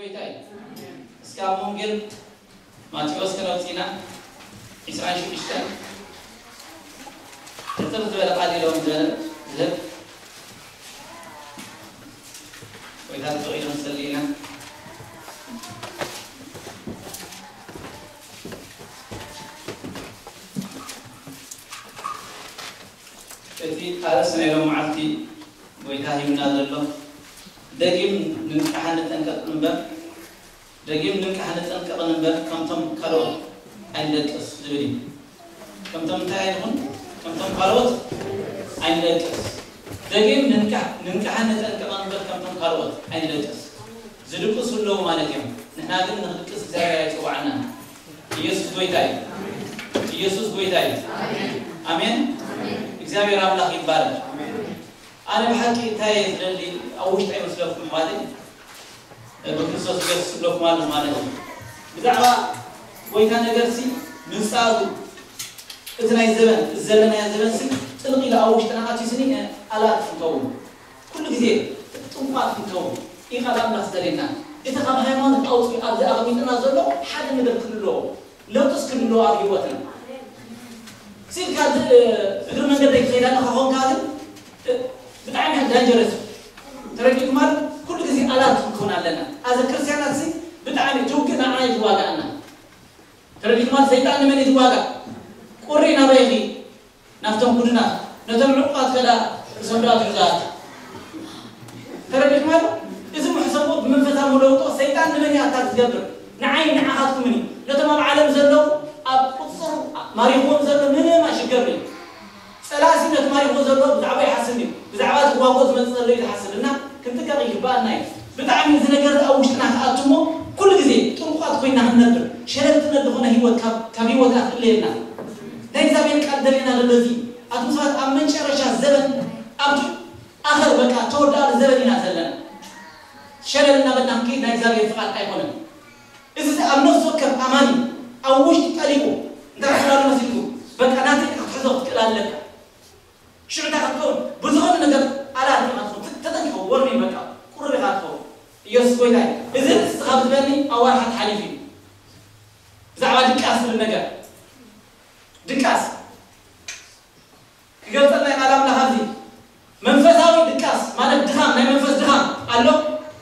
ጎይታ እዩ። እስከ ኣብ ወንጌል ማቴዎስ ከነውፅእና ዕስራን ሽዱሽተን ሕፅር ዝበለ ቃል ኢሎም ዘ- ዝህብ ጎይታ ተፈቒዱ ንጸሊ ኢና። እቲ ኣርእስቲ ናይ ሎም መዓልቲ ጎይታ ሂብና ዘሎ ደጊም ንንቃሕ ንጠንቀቕ እምበር ደጊም ንንቃሕ ንጠንቀቕ እምበር ከምቶም ካልኦት ኣይንደቅስ ዝብል እዩ። ከምቶም እንታይ ኣይንኹን? ከምቶም ካልኦት ኣይንደቅስ። ደጊም ንንቃሕ ንንቃሕ ንጠንቀቕ እምበር ከምቶም ካልኦት ኣይንደቅስ። ዝድቅሱ ኣለዉ ማለት እዮም። ንሕና ግን ንክድቅስ እግዚኣብሔር ኣይፅዋዕና። ኢየሱስ ጎይታ እዩ። ኢየሱስ ጎይታ እዩ። ኣሜን። እግዚኣብሔር ኣምላኽ ይባረክ። ኣነ ብሓቂ እንታይ እየ ዝደሊ ኣብ ውሽጢ ኣይመስለኩም ማለት ብክርስቶስ ኢየሱስ ኣለኩም ኣለኹ ማለት እዩ። ብዛዕባ ጎይታ ነገርሲ ምንጻቱ እቲ ናይ ዘበን ዘለናዮ ዘበንሲ ጥልቕ ኢሉ ኣብ ውሽጥና ኣትዩስኒ ኣላት ክንከውን ኩሉ ግዜ ጥንቋት ክንከውን ኢኻ ኣምላኽ ዝደልየና። እቲ ካብ ሃይማኖት ኣውፅኡ ኣብዚ ኣቐሚጥና ዘሎ ሓደ ነገር ክንለዎ ለውጥስ ክንለዎ ኣብ ህይወትና ሲልካ እግሪ መንገድ ዘይትኸይድ ኣለካ ኾንካ ግን ብጣዕሚ ዳንጀረስ ተረዲእኩም ማለት ኩሉ ግዜ ኣላት ክንከውን ኣለና። ኣዘ ክርስቲያናት ሲ ብጣዕሚ ትውግእ ንዓና እዩ ዝዋጋኣና። ተረዲእኩም ማለት ሰይጣን ንመን እዩ ዝዋጋእ? ቁሪ ናበይኺ ናብቶም ጉድናት ነቶም ዕቁባት ከዳ ክሰምራ ትሕዛት ተረዲእኩም ማለት እዚ ምሕሰቦ ብመንፈሳዊ ለውጦ ሰይጣን ንመን እዩ ኣታት ዝገብር? ንዓይ ንዓኻትኩምን እዩ። ነቶም ኣብ ዓለም ዘለዉ ኣብ ቁፅር ማሪኽዎም ዘሎ ምንም ኣይሽገርን እዩ። ጸላሲ ነቲ ማሪኽዎ ዘሎ ብዛዕባ ይሓስብ እዩ። ብዛዕባ እቲ ክዋግኦ ዝመጽእ ዘሎ እዩ ዝሓስብ እና ክንጥንቀቕ ይግባኣና እዩ። ብጣዕሚ እዚ ነገር ኣብ ውሽጥና ክኣቱ እሞ ኩሉ ግዜ ጥንቁቓት ኮይና ክንነብር ሸለልትነት ዝኾነ ህይወት ካብ ካብ ህይወትና ክእለየልና ናይ እግዚኣብሔር ቃል ደልየና ዘሎ እዚ ኣቱም ሰባት ኣብ መጨረሻ ዘበን ኣብቲ ኣኸር በቃ ተወዳኣሉ ዘበን ኢና ዘለና። ሸለል እናበልና ክንከይድ ናይ እግዚኣብሔር ፍቓድ ኣይኮነን። እዚ ኣብ ነፍሲ ወከፍ ኣማኒ ኣብ ውሽጢ ጠሊቑ እንታይ ክስራሉ መሲልኩም በቃ ናተይ ክትሕዞ ክትክእል ኣለካ። ሽዑ እንታይ ክትከውን ብዝኾነ ነገር ኣላት ኢኻ ትኸውን። ተጠንቀቕ ወርኒ በቃ ቁሩብ ኢኻ ትኸውን። ኢየሱስ ጎይታ እዩ። እዚ ርእስቲ ካብ ዝበኒ ኣዋርሓት ሓሊፉ እዩ። ብዛዕባ ድቃስ ዝብል ነገር ድቃስ ክገልጸልና ይኽእል ኣምላኽ ኣብዚ መንፈሳዊ ድቃስ ማለት ድኻም ናይ መንፈስ ድኻም ኣሎ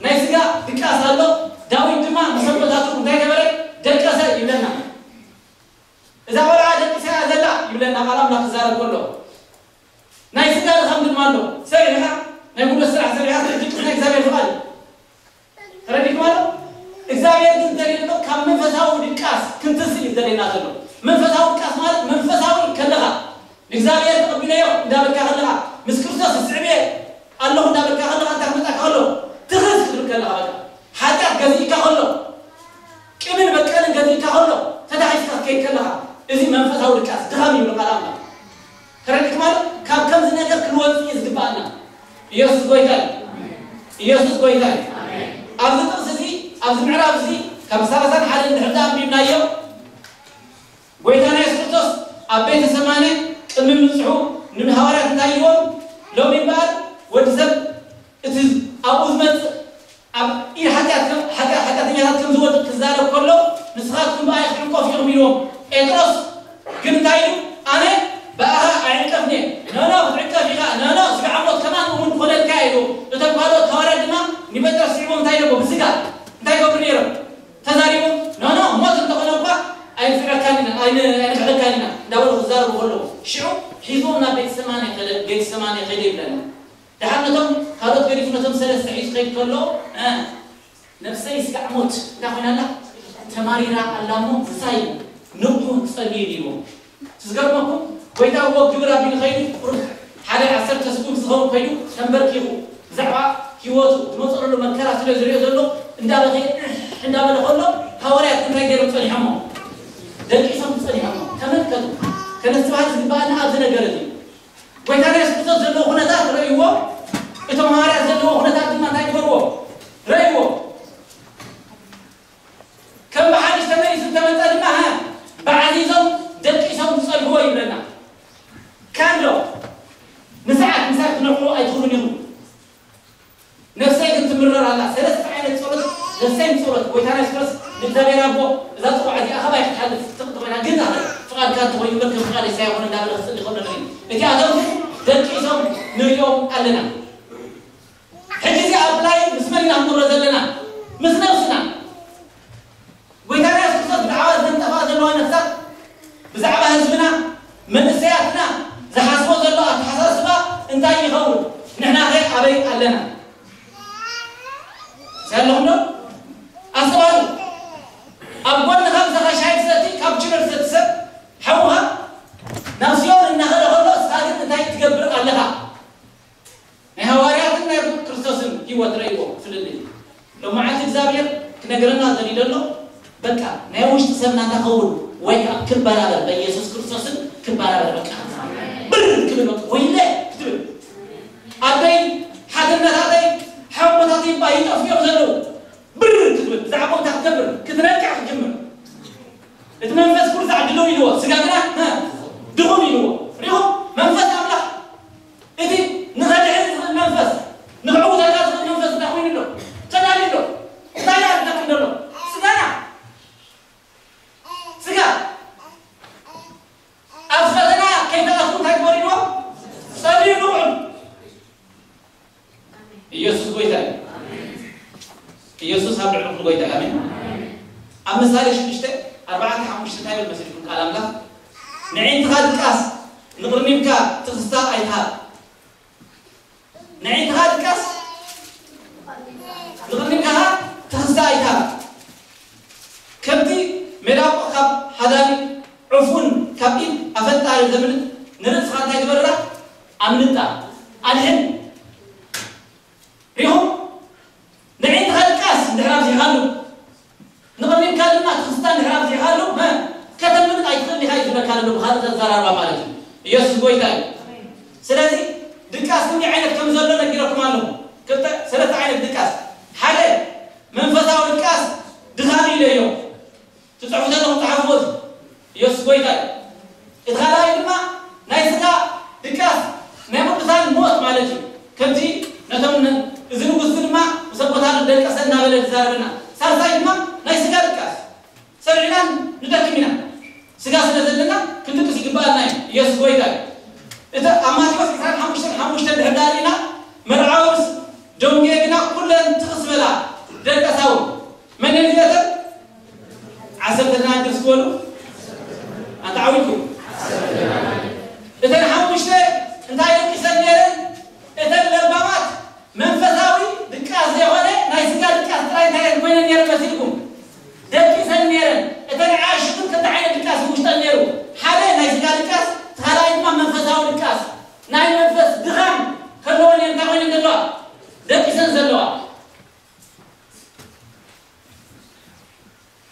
ናይ ስጋ ድቃስ ኣሎ። ዳዊት ድማ ንሰንበታቱ እንታይ ገበረ? ደቀሰ ይብለና። እዛ ቆልዓ ደቂሳ እያ ዘላ ይብለና ቃል ኣምላኽ ክዛረብ ከሎ ናይ ስጋ ድኻም ድማ ኣሎ። ሰሪሕኻ ናይ ጉልበት ስራሕ ሰሪሕኻ ድቅስ ናይ እግዚኣብሔር ፍቓድ እዩ። ተረዲእኩም ኣሎ እግዚኣብሔር ግን ዝደልየና ካብ መንፈሳዊ ድቃስ ክንትስእ እዩ ዝደልየና ዘሎ። መንፈሳዊ ድቃስ ማለት መንፈሳዊ ከለኻ ንእግዚኣብሔር ተቐቢለዮ እንዳበልካ ከለኻ ምስ ክርስቶስ ስዕብየ ኣለኹ እንዳበልካ ከለኻ እንታይ ክመጣካ ከሎ ትኽዝ ክትብል ከለኻ በቃ ሓጢኣት ገዚእካ ከሎ ቂምን በቀልን ገዚእካ ከሎ ተታሒዝካ ክትከይድ ከለኻ እዚ መንፈሳዊ ድቃስ ድኻም ይብሉ ቃል ኣምላኽ። ተረዲእኩም ኣሎ ካብ ከምዚ ነገር ክንወፅእ እዩ ዝግባኣና። ኢየሱስ ጎይታ እዩ። ኢየሱስ ጎይታ እዩ። ኣብዚ ጥቕሲ እዚ ኣብዚ ምዕራፍ እዚ ካብ ሰላሳን ሓደን ድሕር ኣንቢብናዮ ጎይታና የሱስ ክርስቶስ ኣብ ቤተ ሰማነ ቅድሚ ምብፅሑ ንሃዋርያት እንታይ ኢልዎም? ሎሚ እምበኣር ወዲ ሰብ እቲ ኣብኡ ዝመፅእ ኣብ ኢድ ሓጢኣት ከም ሓጢኣት ሓጢኣተኛታት ከም ዝወድቅ ክዛረብ ከሎ ንስኻትኩም ብኣይ ክዕንቀፍ ኢኹም ኢልዎም። ጴጥሮስ ግን እንታይ ኢሉ? ኣነ ብኣኻ ኣይዕንቀፍን እየ። ኖኖ ክትዕንቀፍ ኢኻ። ኖኖ ስጋዕ ሞት ከማን እውን ክኾነልካ እየ ኢሉ። እቶም ካልኦት ሃዋርያት ድማ ንጴጥሮስ ስዒቦም እንታይ ኢሎሞ? ብስጋ እንታይ ይገብሩ ነይሮም? ተዛሪቦም ኖኖ ሞት እንተኾነ እኳ ኣይንፍረካን ኢና ኣይንክሕደካን ኢና እንዳበሉ ክዛረቡ ከለዉ ሽዑ ሒዝዎም ናብ ጌተሰማኒ ኸደ ጌተሰማኒ ኸደ ይብለና። ደሓር ነቶም ካልኦት ገዲፉ ነቶም ሰለስተ ሒዙ ከይድ ከሎ ነብሰይ ስጋዕ ሞት እንታይ ኮይና ኣላ ተማሪራ ኣላ እሞ ምሳይ ንቑ ጸልዩ ይብልዎም። ትዝገርመኩም ጎይታ እዎ ግብር ኣቢሉ ከይዱ ቁሩብ ሓደ ዓሰርተ ስጉም ዝኸውን ከይዱ ተንበርኪኹ ብዛዕባ ህይወቱ ዝመፀሉ መከራ ስለ ዝሪኦ ዘሎ እንዳበኸየ እሕ እንዳበለ ከሎ ሃዋርያት እንታይ ገይሮም ፀኒሖሞ? ደቂሶም ፀኒሖሞ። ተመልከቱ ከነስተባህል ዝግበኣና ኣብዚ ነገር እዚ ጎይታ ናይ ስብሰብ ዘለዎ ኩነታት ረእይዎ እቶም ሃዋርያት ዘለዎ ኩነታት ድማ እንታይ ግበርዎ? ረእይዎ ከም ብሓድሽ ተመሊሱ ዝተመፀ ድማ በዓዚዞም ደቂሶም ዝፀልዎ ይብለና። ካንዶ ንሰዓት ምሳይ ክትነቕሑ ኣይትኽእሉን ኢኹም። ነፍሰይ ግን ትምረር ኣላ። ሰለስተ ዓይነት ጸሎት ሰም ጸሎት ጎይታና የሱስ ክርስቶስ ንእግዚኣብሔር ኣቦ፣ እዛ ጽዋዕ እዚኣ ካባይ ክትሓልፍ ትኽእል ኮይና፣ ግን ኣኸ ፍቓድካ እንተኾይኑ እምበር ከም ፍቓደይ ሳይኾን እንዳበለ ክጽሊ ከሎ ንርኢ። እቲኣቶም ደቂሶም ንርእዮም ኣለና። ሕጂ እዚ ኣፕላይ ምስ መን ኢና ክንገብሮ ዘለና? ምስ ነብስና። ጎይታና የሱስ ክርስቶስ ብዛዕባ እዘን ጠፋ ዘለዋ ነፍሳት፣ ብዛዕባ ህዝብና፣ መንእሰያትና ዝሓስቦ ዘሎ ኣተሓሳስባ እንታይ ይኸውን? ንሕና ኸ ኣበይ ኣለና? ሰለኹም ዶ? ኣስተውዕሉ። ኣብ ጎንኻ ምሳኻ ሻሂ ትሰቲ፣ ካፕቺኖ ትሰቲ ሰብ፣ ሓውኻ ናብ ሲኦል እናኸደ ከሎ፣ ንስኻ ግን እንታይ ትገብር ኣለኻ? ናይ ሃዋርያትን ናይ ክርስቶስን ህይወት ረእይዎ ፍልልይ። ሎማዓንቲ እግዚኣብሔር ክነግረና ዘሊ ዘሎ፣ በቃ ናይ ውሽጢ ሰብ ናታ ኸውን ወይ ከዓ ክበራበር፣ በኢየሱስ ክርስቶስን ክበራበር። በቃ ብር ክብል፣ በቃ ወይለ ክትብል፣ ኣደይ ሓትነታተይ ሓቦታተይ እባ ይጠፍኡ እዮም ዘለዉ። ብር ክትብል፣ ብዛዕባኡ እንታይ ክትገብር ክትነቅዕ ክትጅምር። እቲ መንፈስ ኩሉ ዛዕ ድልው ኢልዎ፣ ስጋ ግና፣ እ፣ ድኹም ኢልዎ። ሪኹም? መንፈስ ኣምላኽ፣ እቲ ንኸድሕን ዝኽእል መንፈስ፣ ንኽዕውተካ ዝኽእል መንፈስ እንታይ ኮይኑ ኣሎ? ተዳልዩ ኣሎ። እንታይ ደኣ ዝደክም ዘሎ? ስጋና። ስጋ። ኣብ ፈተና ከይትኣትዉ እንታይ ግበሩ ኢልዎ? ጸልዩ ንቑዑ። ኢየሱስ ጎይታ እዩ። ኢየሱስ ኣብ ልዕሊ ኩሉ ጎይታ እዩ። ኣሜን። ኣብ ምሳሌ ሽዱሽተ፣ ኣርባዕተ፣ ሓሙሽተ እንታይ ይብል መሲልኩም ቃል ኣምላኽ? ንዒንትኻ ድቃስ፣ ንቕርኒብካ ትኽስታ ኣይትሃብ። ንዒንትኻ ድቃስ፣ ንቕርኒብካ ትኽስታ ኣይትሃብ። ከምቲ ሜዳ ካብ ሓዳሪ ዕፉን ካብ ኢድ ኣፈጣሪ ዘምልጥ፣ ንርእስኻ እንታይ ግበርላ? ኣምልጣ፣ ኣድሕን። ሪኹም? ንዒንትኻ ድቃስ እንድሕር ኣብዚሕካሉ፣ ንቕድሚትካ ድማ ትኽስታ እንድሕር ኣብዚሕካሉ፣ መ-፣ ከተምልጥ ኣይትኽእል ኢኻ እዩ ዝብለካ ዘሎ፣ ብኻልእ ኣዘራርባ ማለት እዩ። ኢየሱስ ጎይታ እዩ። ስለዚ ድቃስ ክንደይ ዓይነት ከም ዘሎ ነጊረኩም ኣለኹ። ክልተ፣ ሰለስተ ዓይነት ድቃስ። ሓደ፣ መንፈሳዊ ድቃስ ድኻም ኢለዮ። ትጽሕፉ ዘለኹም ጸሓፍዎ። ኢየሱስ ጎይታ እዩ። እቲ ካልኣይ ድማ ናይ ስጋ ድቃስ ናይ ቅዱሳን ሞት ማለት እዩ። ከምቲ ነቶም ነ-፣ እዚ ንጉስ ድማ ምስ ኣቦታቱ ደቀሰ እናበለ ዝዛረበና። ሳልሳይ ድማ ናይ ስጋ ድቃስ። ሰብ ኢና ንደክም ኢና። ስጋ ስለ ዘለና ክንድቅስ ይግባኣና እዩ። ኢየሱስ ጎይታ እዩ። እቲ ኣብ ማቴዎስ ዕስራን ሓሙሽተን ሓሙሽተ ድሕር ዳር ኢና መርዓዊ ምስ ደንጉየ ግና ኩለን ትኽስ በላ ደቀሳ እውን። መን እየን እዚኣተን? ዓሰርተ ደናግል እስኪ በሉ። ኣንታ ዓዊትኩም። እተን ሓሙሽተ እንታይ ደቂሰን ነይረን? እተን ለባማት መንፈሳዊ ድቃስ ዘይኮነ ናይ ስጋ ድቃስ ጥራይ እንታይ ኮይነን ነይረን መሲልኩም? ደቂሰን ነይረን። እተን ዓያሹ ግን ክልተ ዓይነት ድቃስ እዩ ውሽጠን ነይሩ። ሓደ ናይ ስጋ ድቃስ፣ እቲ ካልኣይ ድማ መንፈሳዊ ድቃስ። ናይ መንፈስ ድኻም ከለወን እየን እንታይ ኮይነን ዘለዋ? ደቂሰን ዘለዋ።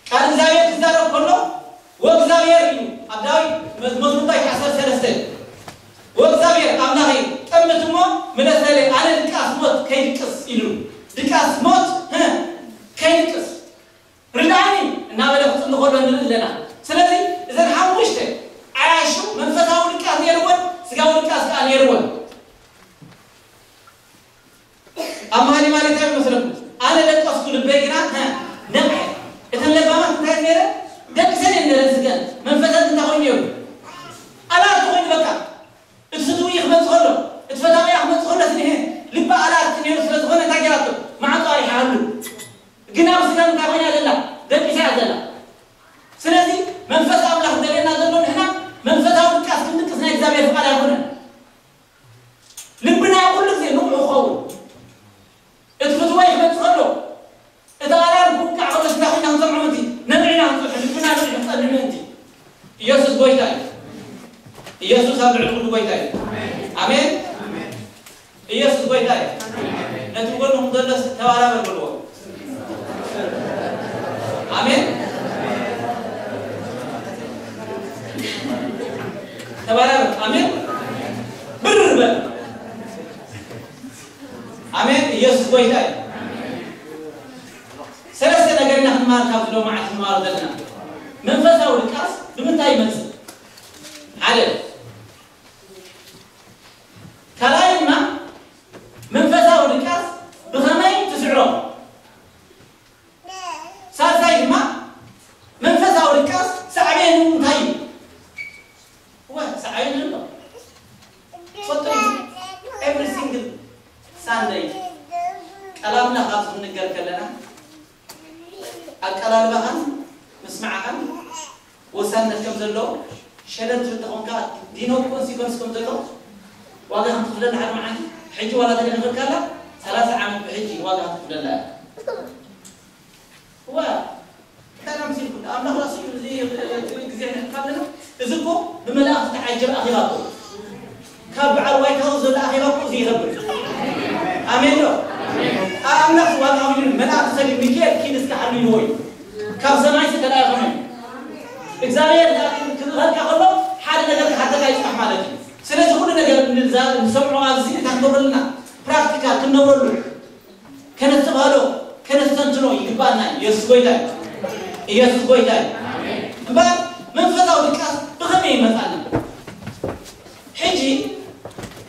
ቃል እግዚኣብሔር ክዛረብ ከሎ፣ "ወእግዚኣብሔር" እዩ። ኣብ ዳዊት መዝ-፣ መዝሙር ዳዊት ዓሰርተ ሰለስተ፣ "ወእግዚኣብሔር ኣምላኸይ፣ ጠምት እሞ ምለሰለይ፣ ኣነ ድቃስ ሞት ከይድቅስ" ኢሉ። ድቃስ ሞት፣ እ፣ ከይድቅስ፣ "ርድኣኒ" እናበለ ክጽሊ ከሎ ንርኢ ኣለና። ስለዚ እዘን ሓሙሽተ ዓያሹ መንፈሳዊ ድቃስ ነይርወን፣ ስጋዊ ድቃስ ከኣ ነይርወን። ኣብ መሃሊ ማለት እንታይ ይመስለኩም? ኣነ ደቀስኩ፣ ልበይ ግና፣ ሀ፣ ነቕሐ። እተን ለባማት እንታይ ነረ? ደቂሰን እየን ነረን ስገን። መንፈሰን እንታይ ኮይኑ ነይሩ? ኣላርት ኮይኑ በቃ። እቲ ፍትዊ ክመጽእ ከሎ፣ እቲ ፈታዊ ክመጽእ ከሎ፣ እቲ ልቢ ኣላርት ነይሩ ስለ ዝኾነ እንታይ ገይራቶ? ማዕጾ ኣሪሓሉ። ግን ኣብ ስጋ እንታይ ኮይና ዘላ? ደቂሳ እያ ዘላ። ስለዚ መንፈስ ኣምላኽ ዘርእየና ዘሎ ንሕና መንፈሳዊ ድቃስ ክንድቅስ ናይ እግዚኣብሔር ፍቓድ ኣይኮነን። ልብና ኩሉ ግዜ ንቑሕ ክኸውን። እቲ ፍትዋይ ክመጽእ ከሎ፣ እቲ ኣላርም ክውቃዕ ከሎ፣ ስጋ ኮይና ክንሰምዖ ምእንቲ፣ ነብዕና ክንጽሑ፣ ልብና ንቑሕ ክጸንሕ ምእንቲ። ኢየሱስ ጎይታ እዩ። ኢየሱስ ኣብ ልዕሊ ኩሉ ጎይታ እዩ። ኣሜን። ኢየሱስ ጎይታ እዩ። ነቲ ጎንኹም ዘሎ ተባራበር በልዎ። ኣሜን። ተባራበር። ኣሜን። ብር በል። ኣሜን። ኢየሱስ ጎይታ እዩ። ሰለስተ ነገር ኢና ክንመሃር ካብዚ ሎማዓንቲ ክንመሃሮ ዘለና። መንፈሳዊ ድቃስ ብምንታይ ይመጽእ? ሓደ። ካልኣይ ድማ መንፈሳዊ ድቃስ ብኸመይ ትስዕሮ? ኣቀራርባኻን ምስማዕኻን ወሳነት ከም ዘለዎ፣ ሸለል ትብል ተኾንካ፣ ዲኖ ኮንሲኮንስ ከም ዘለዎ ዋጋ ከም ትኽፍለላ ሓደ መዓልቲ፣ ሕጂ ዋላ ተደንበርካላ፣ ሰላሳ ዓመት ብሕጂ ዋጋ ከም ትኽፍለላ እያ። እዋ፣ እንታይ ደኣ መሲልኩም? ኣምላኽ ራሱ እዩ፣ እዚ፣ እዚ ግዜ ንሕልፍ ኣለና። እዚ እኮ ብመላእኽቲ ተዓጀበ ኣኼባ እኮ። ካብ በዓል ዋይት ሃውስ ዘሎ ኣኼባ እኮ እዚ ይኸብር። ኣሜን ዶ? ኣምላኽ ዋላ ኣሚኑ መላእኽቲ ሰዲ ሚካኤል ኪድ እስከ ሓሉ ይልዎ እዩ። ካብ ሰማይ ዝተላእኸ እዩ። እግዚኣብሔር ክልእኸልካ ከሎ ሓደ ነገር ክሓተካ ይፅናሕ ማለት እዩ። ስለዚ ኩሉ ነገር ንዛ-፣ ንሰምዖ ኣብዚ እንታይ ክገብረልና? ፕራክቲካል ክንነብረሉ፣ ከነስተብሃሎ፣ ከነስተንትኖ ይግባና። ኢየሱስ ጎይታ እዩ። ኢየሱስ ጎይታ እዩ። እምበር መንፈሳዊ ድቃስ ብኸመይ ይመጻና? ሕጂ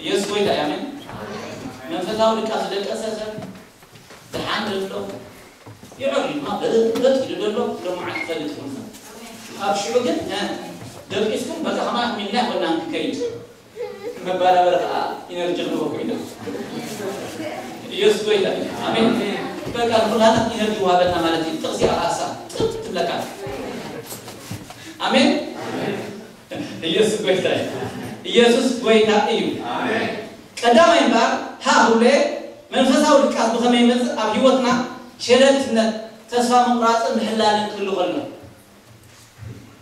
ኢየሱስ ጎይታ እዩ። ኣሜን። መንፈሳዊ ድቃስ ዝደቀሰ ሰብ ደሓን ዘሎ ይዕር ድማ በጥ ኢሉ ዘሎ ሎማዓንቲ ይፈልጥ ይኹን ሰብ። ካብ ሽዑ ግን፣ እ፣ ደቂስኩም በቃ ከማኹም ኢልና ኣይኮናን ክንከይድ። መባራበር ከዓ ኢነርጂ ክንቦ ኮይና። ኢየሱስ ጎይታ እዩ። ኣሜን። በቃ ንኩላና ኢነርጂ ወሃበና ማለት እዩ። ጥቕሲ ኣሳ ጥጥ ትብለካ። ኣሜን። ኢየሱስ ጎይታ እዩ። ኢየሱስ ጎይታ እዩ። ኣሜን። ቀዳማይ እምበኣር፣ ሃ፣ ሁሌ መንፈሳዊ ድቃስ ብኸመይ ይመጽእ? ኣብ ህይወትና ሸለልትነት፣ ተስፋ ምቑራጽን ምሕላልን ክህሉ ከሎ።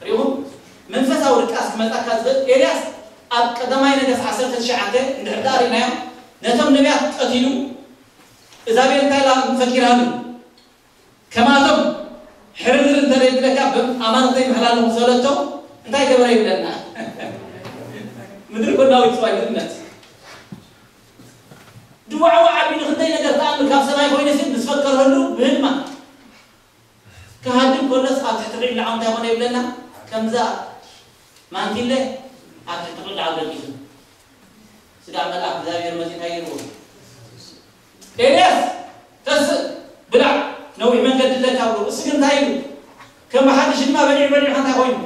ሪኹም? መንፈሳዊ ድቃስ ክመጻካ ዝኽእል፣ ኤልያስ ኣብ ቀዳማይ ነገስት ዓሰርተ ትሽዓተ እንድሕር ደኣ ርኢናዮ፣ ነቶም ነቢያት ቀቲሉ፣ እዛቤል እንታይ ኢላ ፈኪራሉ? ከማቶም ሕርድር እንተ ዘይብለካ፣ ብኣማልኽተይ ምሕላሉ ምስ በለቶ፣ እንታይ ገበረ ይብለና? ምድሪ ኮናዊት ጽባይ ብእምነት። ድዋዕዋዕ ኣቢሉ ክንደይ ነገር ተኣምር ካብ ሰማይ ኮይኑ ሲል ምስ ፈከረሉ ብህልማ ክሃድም ከሎስ ኣብ ትሕቲ ቂላዓው እንታይ ኮነ ይብለና? ከምዛ ማንቲለ ኣብ ትሕቲ ቂላዓው ደቂሱ። ስጋዕ መልኣክ እግዚኣብሔር መጺኡ እንታይ ኢልዎ? ኤልያስ ተስእ ብላዕ ነዊሕ መንገዲ ኣለካ ብሎ። እሱ ግን እንታይ ኢሉ? ከም ሓድሽ ድማ በሊዑ በሊዑ እንታይ ኮይኑ?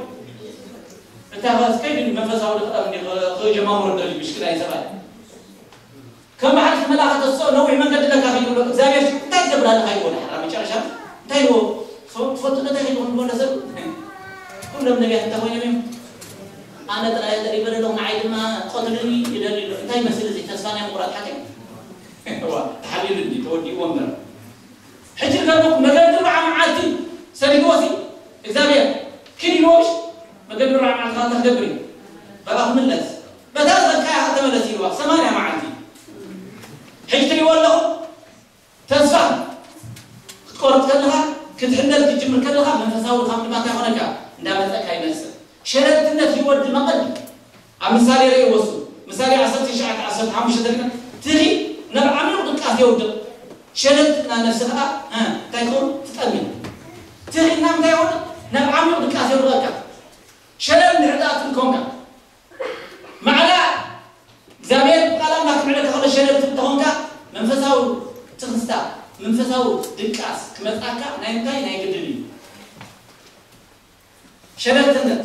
እንታይ ከስ ከይዱ መንፈሳዊ ድኽጠም እንዲ ክጀማምሩ ደልዩ ምሽክና እዩ ሰብኣይ። ከም ሓድሽ መልኣክ ተስኦ ነዊሕ መንገዲ ኣለካ ከይዱ ብሎ። እግዚኣብሔር ሽዑ እንታይ ትገብር ኣለካ ኢልዎ? ድሓር ኣብ መጨረሻ እንታይ ኢልዎ? ትፈ-፣ ትፈልጡ ዶ እንታይ ከይዱ ንብሎ ሰብ? ኩሎም ነቢያት እንታይ ኮይኖም እዮም? ኣነ ጥራይ እየ ተሪፈ ዘለኹ፣ ንዓይ ድማ ቀትሉኒ ይደሊ ኣሎ። እንታይ ይመስል እዚ ተስፋ ናይ ምቑራጽ ሓቂ? እዋ፣ ተሓሊሉ እንዲ ተወዲእዎ እምበር። ሕጂ ዝገርመኩም፣ መገዲ ርብዓ መዓልቲ ሰዲድዎ ሲ እግዚኣብሔር ኪድ ኢልዎ እሺ፣ መገዲ ርብዓ መዓልቲ ኸዓ እንታይ ክገብር እዩ? በቃ ክምለስ። በታ ዝበልካያ ኸዓ ተመለስ ኢልዋ፣ ሰማንያ መዓልቲ። ሕጂ ትሪእዎ ኣለኹም? ተስፋ ክትቆርጥ ከለኻ፣ ክትሕለል ክትጅምር ከለኻ፣ መንፈሳዊ ድኻም ድማ እንታይ ይኾነካ? እንዳመጸካ ይመጽእ። ሸለልትነት ህይወት ድማ ቀልዲ። ኣብ ምሳሌ ርእይዎ እሱ። ምሳሌ ዓሰርተ ትሽዓተ ዓሰርተ ሓሙሽተ ተሪና፣ ትኺ ናብ ዓሚቕ ድቃስ የውድቕ። ሸለልትና ነፍሲ ኸዓ፣ እ፣ እንታይ ትኸውን? ትጠሚ። ትኺ ናብ እንታይ የውድቕ? ናብ ዓሚቕ ድቃስ የውድቐካ። ሸለል እንድሕር ትኣቱ ኮንካ። ማዕዳ እግዚኣብሔር ብቃል ኣምላኽ ክምዕደካ ከሎ ሸለል ትብል ተኾንካ፣ መንፈሳዊ ትኽስታ፣ መንፈሳዊ ድቃስ ክመጽኣካ ናይ ምንታይ ናይ ግድን እዩ። ሸለልትነት።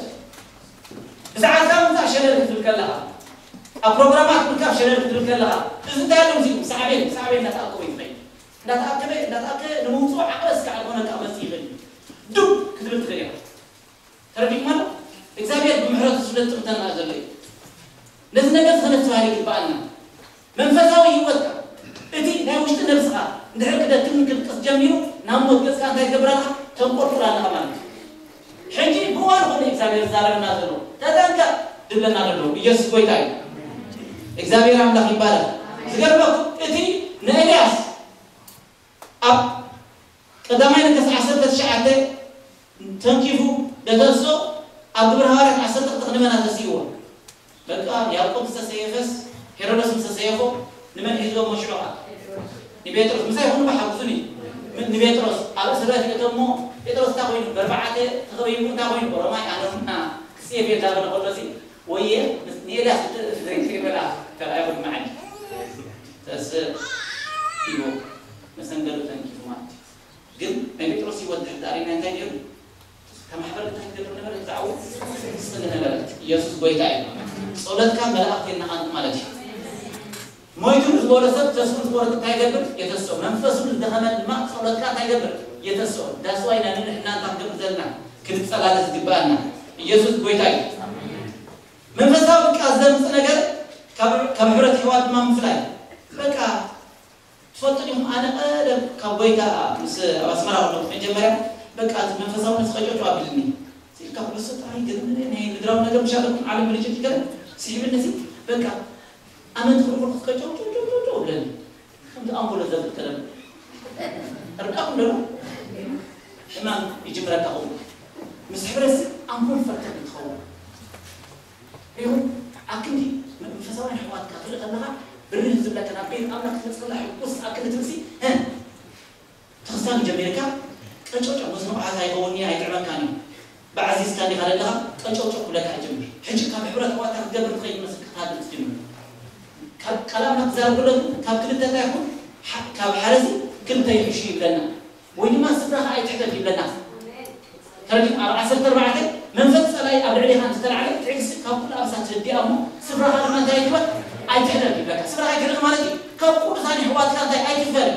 ብሰዓትካ ምምጻእ ሸለል ክትብል ከለኻ፣ ኣብ ፕሮግራማት ምርካብ ሸለል ክትብል ከለኻ፣ እዚ እንታይ ኣሎ እዚ? ሳዕቤን፣ ሳዕቤን እንዳተኣከበ እዩ ዝኸይድ። እንዳተኣከበ፣ እንዳተኣከበ ንምውጽኡ ዓቕሊ እስካዕ ዝኾነካ ክመጽእ ይኽእል እዩ። ዱብ ክትብል ትኽእል ኢኻ። ተረዲእኩም ኣሎ? እግዚኣብሔር ብምሕረቱ ስለ ዝጥምተና ዘሎ እዩ። ነዚ ነገር ከነስተውዕል ይግብኣና። መንፈሳዊ ህይወትካ፣ እቲ ናይ ውሽጢ ነብስኻ እንድሕር ክደክምን ክድቅስ ጀሚሩ፣ ናብ ሞት ገጽካ እንታይ ይገብረልካ? ተንቆርቁር ኣለኻ ማለት እዩ። ሕጂ ብእዋኑ ኮነ እግዚኣብሔር ዝዛረበና ዘሎ፣ ተጠንቀቕ ድብለና ዘሎ። ኢየሱስ ጎይታ እዩ። እግዚኣብሔር ኣምላኽ ይባረኽ። ዝገርመኩም፣ እቲ ንኤልያስ ኣብ ቀዳማይ ነገስት ዓሰርተ ትሽዓተ ተንኪፉ ደተሶ ኣብ ግብረ ሃዋርያት ዓሰርተ ክልተ ክንመና ተሲእዎ። በቃ ያዕቆብ ዝተሰየፈስ ሄሮደስ ምስ ተሰየፎ ንመን ሒዝዎም መሽዑ ኸዓ? ንጴጥሮስ። ምሳይ ይኹን ሓግዙኒ። ምን-፣ ንጴጥሮስ ኣብ እስር ቤት ይእተሞ፣ ጴጥሮስ እንታይ ኮይኑ? በርባዕተ ተኸቢቡ እንታይ ኮይኑ? ሮማይ ኣነና ክስየፍ እየ እንዳበለ ከሎ እዚ ወየ ምስ-፣ ንኤልያስ ብት-፣ ዘይትሪበላ ተራእየ ኩሉ መዓልቲ። ተስእ ሂቦ መሰንገሉ ተንኪፉ ማለት እዩ። ግን ናይ ጴጥሮስ ህይወት ድሕር ዳሪና እንታይ ነይሩ? ከማሕበር እንታይ ትገብር ነበረ? ብዛዕባኡ ትጽሊ ነበረት። ኢየሱስ ጎይታ እዩ። ጸሎትካ መላእኽቲ የነቓንቕ ማለት እዩ። ሞይቱ ንዝበሎ ሰብ ተስፉ ዝቆርጥ እንታይ ይገብር? የተስኦ። መንፈሱ ንዝደኸመ ድማ ጸሎትካ እንታይ ይገብር? የተሰው that's why ኢና ንሕና እንታይ ክንገብር ዘለና? ክንጸላለስ ዝግባኣና። ኢየሱስ ጎይታ እዩ። መንፈሳዊ ድቃስ ዘምጽእ ነገር ካብ ካብ ሕብረት ኣሕዋት ድማ ምፍላይ። በቃ ትፈልጡ ዲኹም፣ ኣነ ቀደም ካብ ጎይታ ምስ ኣብ ኣስመራ ከለኹ መጀመርያ በቃ እቲ መንፈሳዊ ነፍሲ ከጨውጨው ኣብልኒ። ሲልካ ኩሉ ሰብ ጥራይ ግርምኒ ናይ ምድራዊ ነገር ምሻለኩም ዓለም ብልጭት ይገርም ሲልብኒ ሲ በቃ ኣመንቲ ክርኩ ክትቀጨው ጨው ጨው ጨው ጨው ብለኒ። ከምዚ ኣምቡለ ዘብል ተለብ ርዳኹም ደሎ ሕማም ይጅምረካ ኹ ምስ ሕብረተሰብ ኣምቡል ፈርተን ትኸውን። ይኹን ኣክንዲ መንፈሳውያን ኣሕዋትካ ትርኢ ከለኻ ብርህ ዝብለካ ናብ ቤት ኣምላኽ ትመጽእ ከላ ሕጉስ ኣክንዲ ትምሲ ትኽሳን ጀሚርካ ቀጨውጨው ምስ ንቑሓት ኣይኸውን እዩ ኣይጥዕመካን እዩ። ብዓዚዝካ እንዲኻ ዘለኻ ቀጨውጨው ክብለካ ይጀምር። ሕጂ ካብ ሕብረት ኣሕዋትካ ክትገብር ትኸይድ መስል ክትሃድም ትጅምር። ካብ ቃል ኣምላኽ ትዛረብ ከሎ ግን ካብ ክልተ እንታይ ይኹን ካብ ሓረሲ ክልተ ይሕሹ ይብለና። ወይ ድማ ስፍራኻ ኣይትሕደግ ይብለና። ተረዲእኩም? ኣብ ዓሰርተ ኣርባዕተ መንፈስ ጸላኢ ኣብ ልዕሌኻ እንተተላዕለ ትዕግስቲ ካብ ኩሉ ኣብሳ ትህድኣ እሞ ስፍራኻ ድማ እንታይ ኣይትበል ኣይትሕደግ ይብለካ። ስፍራኻ ኣይትሕደግ ማለት እዩ ካብ ቅዱሳን የሕዋትካ እንታይ ኣይትፈል።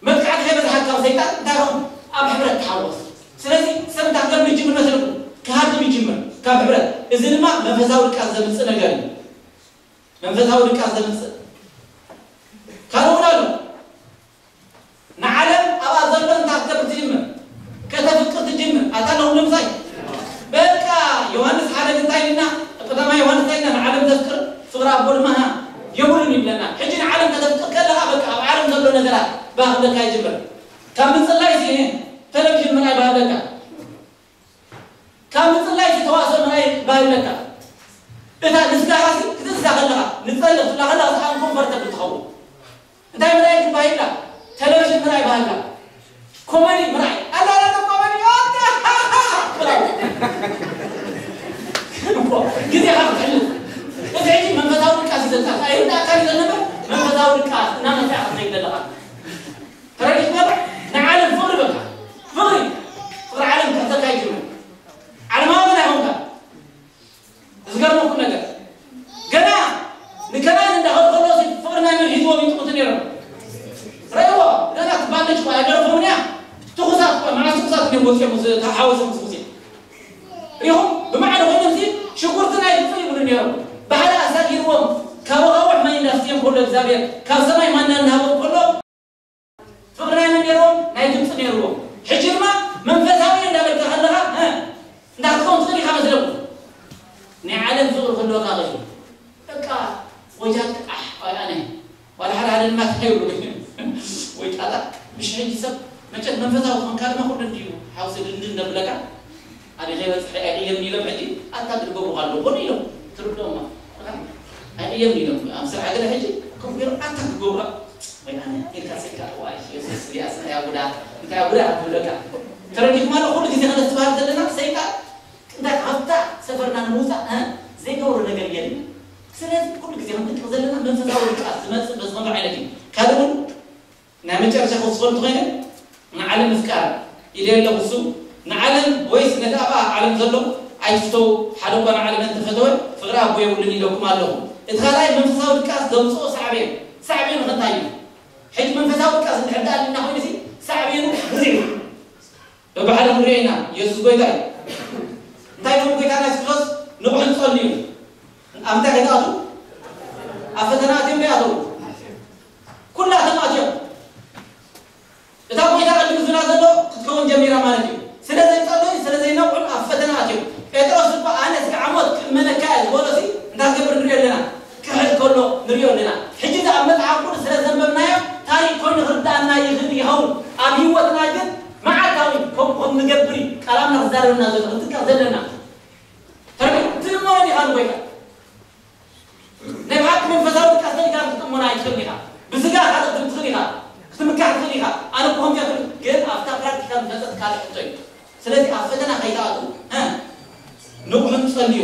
መጥቃዕቲ ከይበዝሓካ ኣብ ሰይጣን እንታይ ኹን ኣብ ሕብረት ተሓወስ። ስለዚ ሰብ እንታይ ክገብር ይጅምር መሰለኩም? ክሃድም ይጅምር ካብ ሕብረት። እዚ ድማ መንፈሳዊ ድቃስ ዘምጽእ ነገር እዩ። መንፈሳዊ ድቃስ ዘምጽእ ካልእ እውን ኣሎ። ንዓለም ኣብኣ ዘሎ እንታይ ክትገብር ትጅምር? ከተፍቅር ትጅምር። ኣታ ኣለኹም ንምሳይ በቃ ዮሃንስ ሓደ እንታይ ኢልና ቀዳማይ ዮሃንስ እንታይ ኢልና ንዓለም ዘፍቅር ፍቕሪ ኣቦ ድማ የብሉን ይብለና። ሕጂ ንዓለም ከተፍቅር ከለኻ በቃ ኣብ ዓለም ዘሎ ነገራት ባህብለካ ይጅምር። ካብ ምጽላይ ሲ ተለቪዥን ምርኣይ ባህብለካ ካብ ምጽላይ ዝተዋስኦ ምርኣይ ባህብለካ እታ ንስጋኻሲ ክትስጋ ከለኻ ንጸሊ ክትብላ ከለኻ ሰኣን ኮንፈርተብል ትኸውን። እንታይ ምርኣይ ግባይላ ተለቪዥን ምርኣይ ባህላ ኮመዲ ምርኣይ ኣላላለ ኮመዲ ግዜኻ ክትሕልፍ እቲ ሕጂ መንፈሳዊ ድቃስ ይዘልካ ኣይርዳእካ ይዘነበ መንፈሳዊ ድቃስ እናመንታይ ክትዘይ ዘለኻ ተረዲእካ ንዓለም ፍቕሪ በቃ ፍቕሪ ፍቕሪ ዓለም ክሕተካ ይጅምር ዓለማዊ ግን ኣይኮንካ ዝገርመኩም ነገር ገና ንከናን እንዳኸዱ ከለዉ ፍቕሪ ናይ መን ሒዝዎም ይጥምቱ ነይሮም ረእዎ ገና ትባለች እኳ ኣይደረፎም እያ ትኹሳት እኳ መዓስ ትኹሳት እዮም ወፂኦም ተሓወሶም ምስ ሙሴ ሪኹም ብማዕረ ኮይኖም ሲ ሽጉርቲ ናይ ግብፂ ይብሉ ነይሮም ባህሪ ኣሳጊርዎም ካብ ኣኻውሕ ማይ እንዳስትዮም ከሎ እግዚኣብሔር ካብ ሰማይ ማና እናሃቦም ከሎ ፍቕሪ ናይ መን ነይርዎም ናይ ግብፂ ነይርዎም ሕጂ ድማ መንፈሳዊ እንዳበልካ ከለኻ እንዳትከውን ትኽእል ኢኻ መስለኩም ናይ ዓለም ፍቕሪ ክህልወካ ኽእል በቃ ወጃል ኣሕ ኣነ ዋላ ሓደ ሓደ ድማ እንታይ ይብሉ ወይ ጣጣ ምሽ ሕጂ ሰብ መቸት መንፈሳዊ ክኾንካ ድማ ኩሉ እንዲዩ ሓውሲ ድንድን እንደብለካ ኣደ ከይበፅሐ ኣይቅየም ኢሎም ሕጂ ኣታ ትድገቡ ኣለዎ ኮን ኢሎም ትርድኦም ኣይቅየም ኢሎም ኣብ ስራሕ ገለ ሕጂ ከምኡ ገይሩ ኣታ ክገብሩ ወይ ኣነ ኢልካ ስኢልካ ዋይ የሱስ ያ ስራሕ ያ ጉዳ እንታይ ጉዳ ትብለካ ተረዲኹም ኣሎ ኩሉ ግዜ ከነስተባህል ዘለና ሰይጣን እንታይ ካብታ ሰፈርና ንምውፃእ ዘይገብሮ ነገር የለን ስለዚ ኩሉ ግዜ ክንጥንቀቕ ዘለና መንፈሳዊ ውድቃት ዝመፅእ በዚ ከምዚ ዓይነት እዩ ካልእ እውን ናይ መጨረሻ ክወስኸሉ ተኾይነ ንዓለም ምፍቃር ኢለ ኣለኹ እሱ ንዓለም ወይስ ነቲ ኣብኣ ዓለም ዘሎ ኣይትፍተው ሓደ እኳ ንዓለም እንተፈተወ ፍቕሪ ኣቦ የብሉን ኢለኩም ኣለኹ እቲ ካልኣይ መንፈሳዊ ድቃስ ዘምፅኦ ሳዕቤን ሳዕቤኑ ከንታይ እዩ ሕጂ መንፈሳዊ ድቃስ እንድሕር ደኣ ኣልና ኮይኑ ሲ ሳዕቤኑ ብዙሕ እዩ በብሓደ ክንሪኦ ኢና የሱስ ጎይታ እዩ እንታይ ደሞ ጎይታና የሱስ ክርስቶስ ንቑሕን ጸልዩ ኣብ እንታይ ከይትኣትዉ ኣብ ፈተና ኣትዮም ከይኣተዉ ኩላቶም ኣትዮም እታ ጎይታ ቅድሚ ዝና ዘሎ ክትከውን ጀሚራ ማለት እዩ ስለ ዘይጸለዩ ስለ ዘይነቑሑን ኣብ ፈተና ኣትዮም ጴጥሮስ እኳ ኣነስ ዓሞት ክእመነካ እየ ዝበሎ ሲ እንታይ ክገብር ንሪኦ ኣለና ክሕል ከሎ ንሪኦ ኣለና ሕጂ እዚ ኣብ መጽሓፍ ቅዱስ ስለ ዘንበብናዮ ታሪክ ኮይኑ ክርዳእና ይኽእል ይኸውን ኣብ ህይወትና ግን መዓልታዊ ከምኡ ከም ንገብር እዩ ቃል ኣምላኽ ዝዛረበና ዘሎ ክንጥቀቕ ዘለና ትእመኖ ዲኻ ንጎይታ ናይ ብሓቂ መንፈሳዊ ድቃስ ደሊካ ክትእመኖ ኣይትኽእል ኢኻ ብስጋ ክትእምን ትኽእል ኢኻ ክትምካሕ ትኽእል ኢኻ ኣነ ብኸምዚኣ ትብል ግን ኣብታ ፕራክቲካል ዝመፀት ካልእ ሕቶ እዩ ስለዚ ኣብ ፈተና ከይትኣትዉ ንቑሕን ጸልዩ